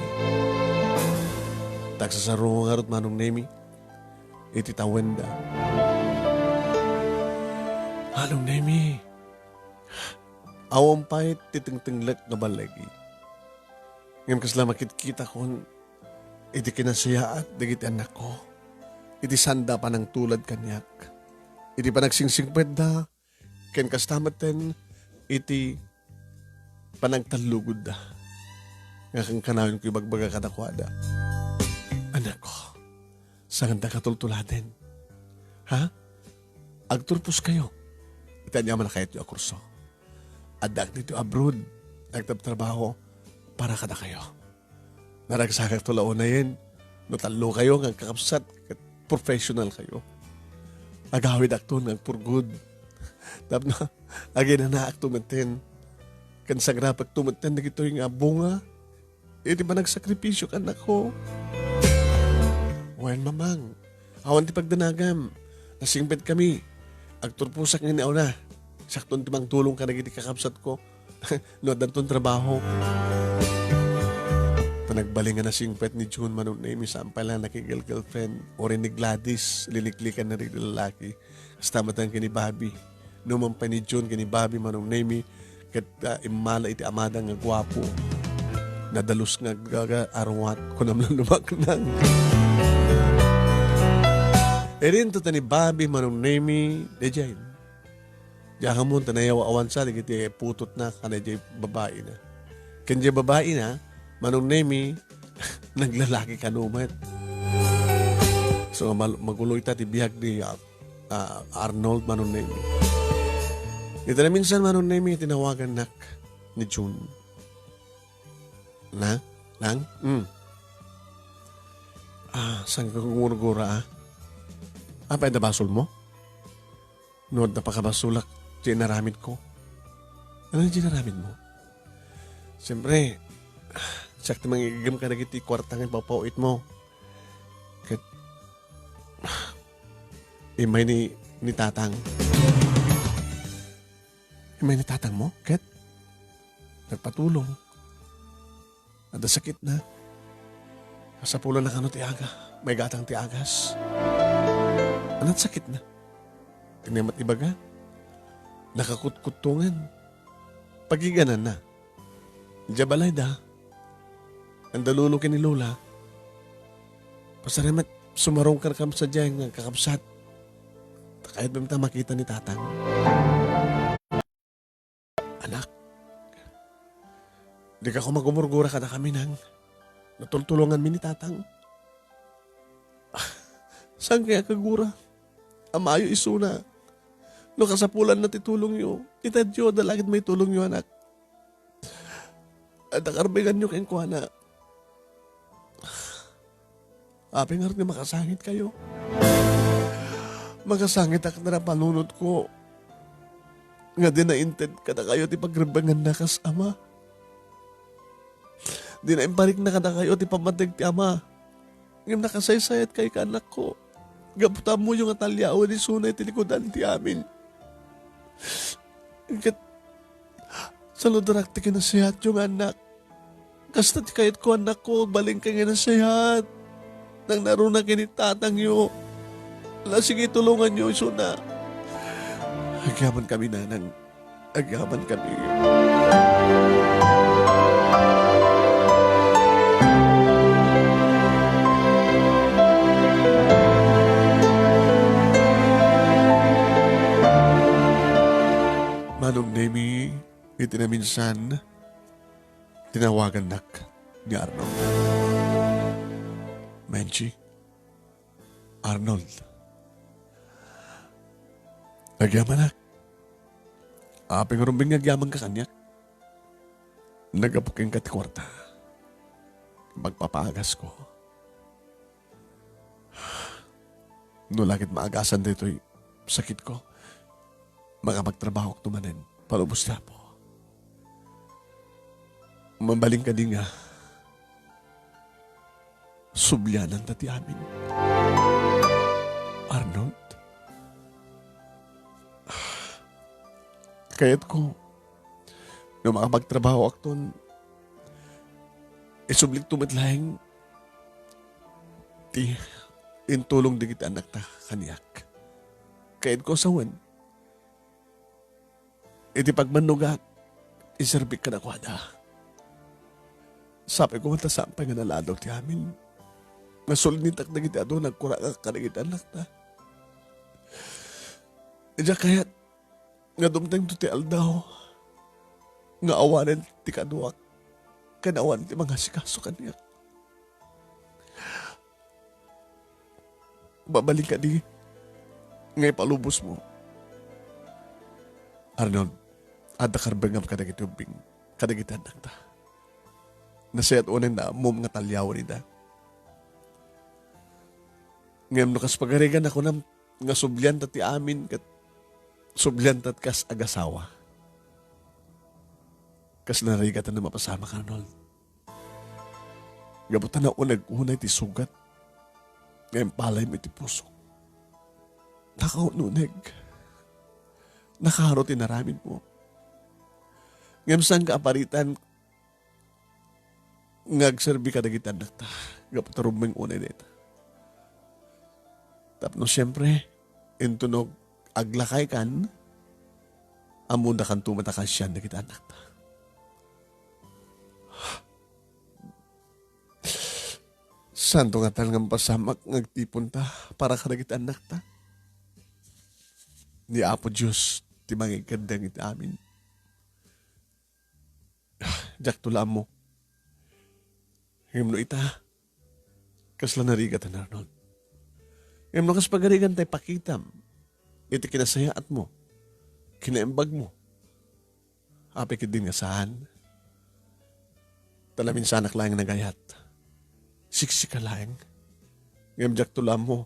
Tagsasarungo ngarud, Manong Nemi, iti tawenda. Manong Nemi, awan pay ti tengtenglek nga balligi. Ngem kasla makitkitakon iti kinasayaat dagiti annakko, iti saanda a panangtulad kaniak, iti panagsingsingpetda, ken kasta metten iti panangtallugodda nga kankanayon ko ibagbaga kadakuada. Annakko, saandaka tultuladen. Ha? Agturposkayo iti aniaman a kayatyo a kurso. Addaak ditoy abroad, nagtabtrabaho para kadakayo. Naragsakakto la unayen no tallokayo nga agkakabsat ket professionalkayo. Agawidakto nga agpurgod tapno aginanaakto metten ken sagrapekto metten dagitoy nga bunga iti panagsakripisio, annakko. Wen, Mamang, awan ti pagdanagam. Nasingpetkami. Agturposak nga inauna. Sakton ti mangtulong kadagiti kakabsatko no addanton trabaho. Ta nagbalin nga nasingpet ni June, Manong Nemi, saan pay la nakigirlfriend. Uray ni Gladys, liniklikan na dagiti lalaki. Kasta met ken ni Bobby. Numan pay ni June ken ni Bobby, Manong Nemi, ket, ah, immala iti amada nga guapo. Nadalus nga aggaga, arwat, kunam lang lumaknang. Idinto ta ni Bobby, Manong Nemi, daydiay. Diak ammo ta nayaw-awansa dagiti putotna ken daydiay babaina. Ken daydiay babaina, Manong Nemi, Naglalaki kano met. So, mal-, magulo ita ti biag ni, ah, ah, Arnold, Manong Nemy. Iti naminsan, Manong Nemy, tinawagannak ni June. Na? Nang? Mm. Ah, saan ka gumurgura, ah? Apay, adda basolmo? No adda pakabasolak ti inaramidko. Ano ti inaramidmo? Siyempre, siak ti mangigem kadagiti kuarta nga ipaw-itmo. Ket, immay ni, ni tatang. Immay ni tatangmo, ket nagpatulong. Adda sakitna. Kasapulanna kano ti aga. Maigatang ti agas. Ania ti sakitna? Ti met ibaga, nakakutkuttongan. Pagigananna. Idiay balayda. Anda lolo ken ni lola. Pasar met, sumarungkam sadiay nga kakabsat. Ta kayatmi met a makita ni tatang. Anak, dika koma gumurgura kadakami, nang. Natultulonganmi ni tatang. Saan kaya kagura? Amayo isuna. No kasapulanna ti tulongyo, itedyo, adda la ket maitulongyo, anak. Adda karbenganyo kenkuana. Apay ngarud nga makasangitkayo? Makasangitak a panunotko nga dina inted kadakayo ti pagrebbenganna kas ama. Dina imparikna kadakayo ti pammateg ti ama. Ngem nakasaysayatkayo, anakko. Gapu ta ammoyo nga talliawen isuna iti likudan ti amin. Ket saludarak ti kinasiatyo nga annak. Kasta ti kayatko, annakko, agbalinka nga nasiat. Nangnaruna ken ni tatangyo. La, sige, tulonganyo isuna. Agyamankami, nanang. Agyamankami. Manong Nemy, iti naminsan, tinawagannak ni Arnold. Menchi, Arnold. Agyamanak. Apay nga rumbeng nga agyamanka kaniak? Naggapu kenka ti kuarta. Magpapaagasko. No la ket maagasan daytoy sakitko, makapagtrabahokto manen. Palubos ti Apo. Mabalin kadi nga subliananta ti amin? Arnold, kayatko, no makapagtrabahoakton, isublikto met laeng ti intulong dagiti annakta kaniak. Kayatko a sawen, iti pagmannogak, iserbik kadakuada. Sapay koma ta saan pay nga naladaw ti amin. Nasulnitak dagiti adu, nagkurangak kadagiti annakta. Idiay kayat nga dumtengto ti aldaw nga awanen ti kaduak ken awan ti mangasikaso kaniak. Mabalin kadi nga ipalubosmo? Arnold, adda karbengam kadagiti ubbing, kadagiti annakta. Nasayaat unay nga ammom nga talliawen ida. Ngem no kas pagarigan a kunam nga sublianta ti amin ket sublianta kas agasawa, kasla narigatan a mapasamak, Arnold. Gapu ta nauneg unay ti sugat nga impalaymo iti pusok. Nakaununeg. Nakaro ti inaramidmo. Ngem saanka a paritan nga agserbi kadagiti annakta gapu ta rumbeng unay dayta. Tapno siempre, intono aglakaykan, ammodakanto met a kaasian dagiti annakta. Saanto ngatan nga mapasamak nga agtiponta para kadagiti annakta? Ni Apo Dios ti mangikeddeng iti amin. Diakto la ammo. Ngem no ita, Kasla narigat, Arnold. Ngem no kas pagarigan ta ipakitam iti kinasayaatmo, kinaimbagmo, apay ketdin nga saan? Ta naminsanak laeng nga nagayat. Siksika laeng. Ngem diakto la ammo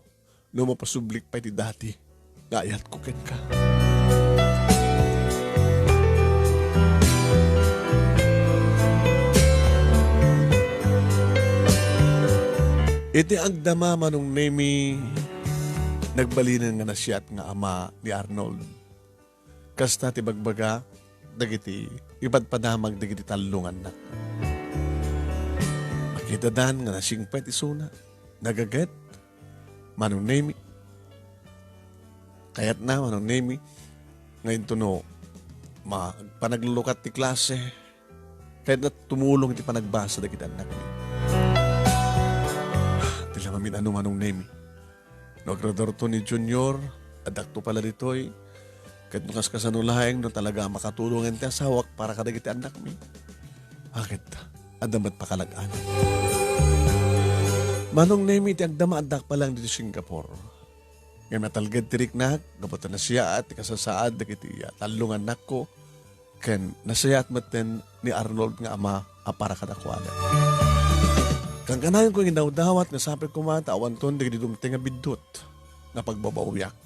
no mapasublik pay ti dati nga ayatko kenka. Iti agdama, Manong Nemi, nagbalinen nga nasiat nga ama ni Arnold. Kasta ti bagbaga dagiti ipadpadamag dagiti tallo nga annak. Makitadan nga nasingpet isuna, nagaget, Manong Nemi. Kayatna, Manong Nemi, nga intono ma-, panaglulukat ti klase, kayatna tumulong iti panagbasa dagiti annakmi. Ti la mamin-ano, Manong Nemi. No agradorto ni Junior, addakto pala ditoy. Ket no kaskasano laeng no talaga a makatulongen ti asawak para kadagiti annakmi. Aket, adda met pakalag-anan. Manong Nemi, ti agdama addak pa laeng ditoy Singapore. Ngem natalged ti riknak, gapu ta nasiaat ti kasasaad dagiti, ah, tallo nga annakko, ken nasayaat metten ni Arnold nga ama a para kadakuada. Kankanayon ko nga indawdawat nga sapay koma ta awanton dagiti dumteng a biddut nga pagbabawiak.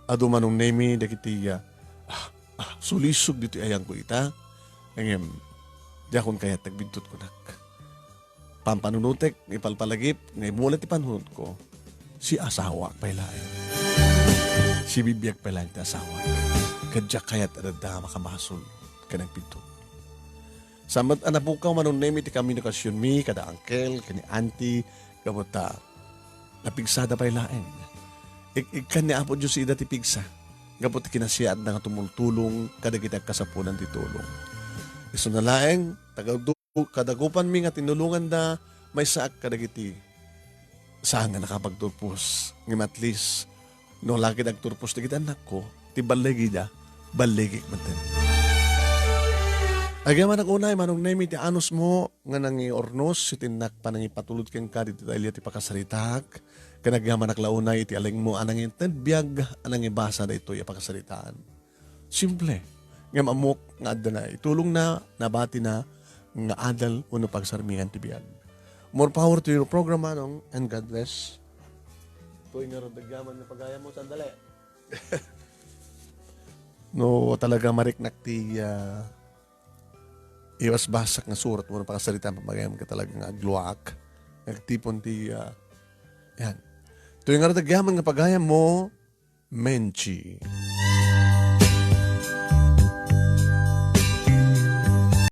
Adu, Manong Nemi, dagiti, ah, ah, ah, sulisog ditoy ayangko ita, ngem diakon kayat ti agbiddut kunak. Pampanunotek nga ipalpalagip nga immula ti panunotko, siasawak pay laeng. Sibibiag pay laeng ti asawak. Ket diak kayat a dadda a makabasol ken agbiddut. Saan met a napukaw, Manong Nemi, ti komunikasionmi kada uncle ken ni auntie gapu ta napigsada pay laeng. Ik-, ikkan ni Apo Dios ida ti pigsa gapu ti kinasiatda nga tumultulong kadagiti agkasapulan ti tulong. Isuna laeng, tagadu-, kadagupanmi nga tinulonganda, maysaak kadagiti saan nga nakapagturpos. Ngem at least, no lakid agturpos dagiti annakko, ti balligida, balligik metten. Agyamanak unay, Manong Nemi, ti anusmo nga nangiurnos iti innak panangipatulod kenka ditoy dayta ti pakasaritaak, ken agyamanak la unay iti alingmo a nangited biag a nangibasa daytoy a pakasaritaan. Simple. Ngem ammok nga adda naitulongna, nabatina nga adal wenno pagsarmingan ti biag. More power to your program, Manong, and God bless. Toy nga rod agyaman nga pagayam mo, sandali. No, talaga mariknak ti, ah, ibasbasak nga surat wenno pakasaritaan, pagayam ka talaga nga agluaak. Nagtipon ti, ah, yan. Toy nga rod agyaman nga pagayam mo, Menchi.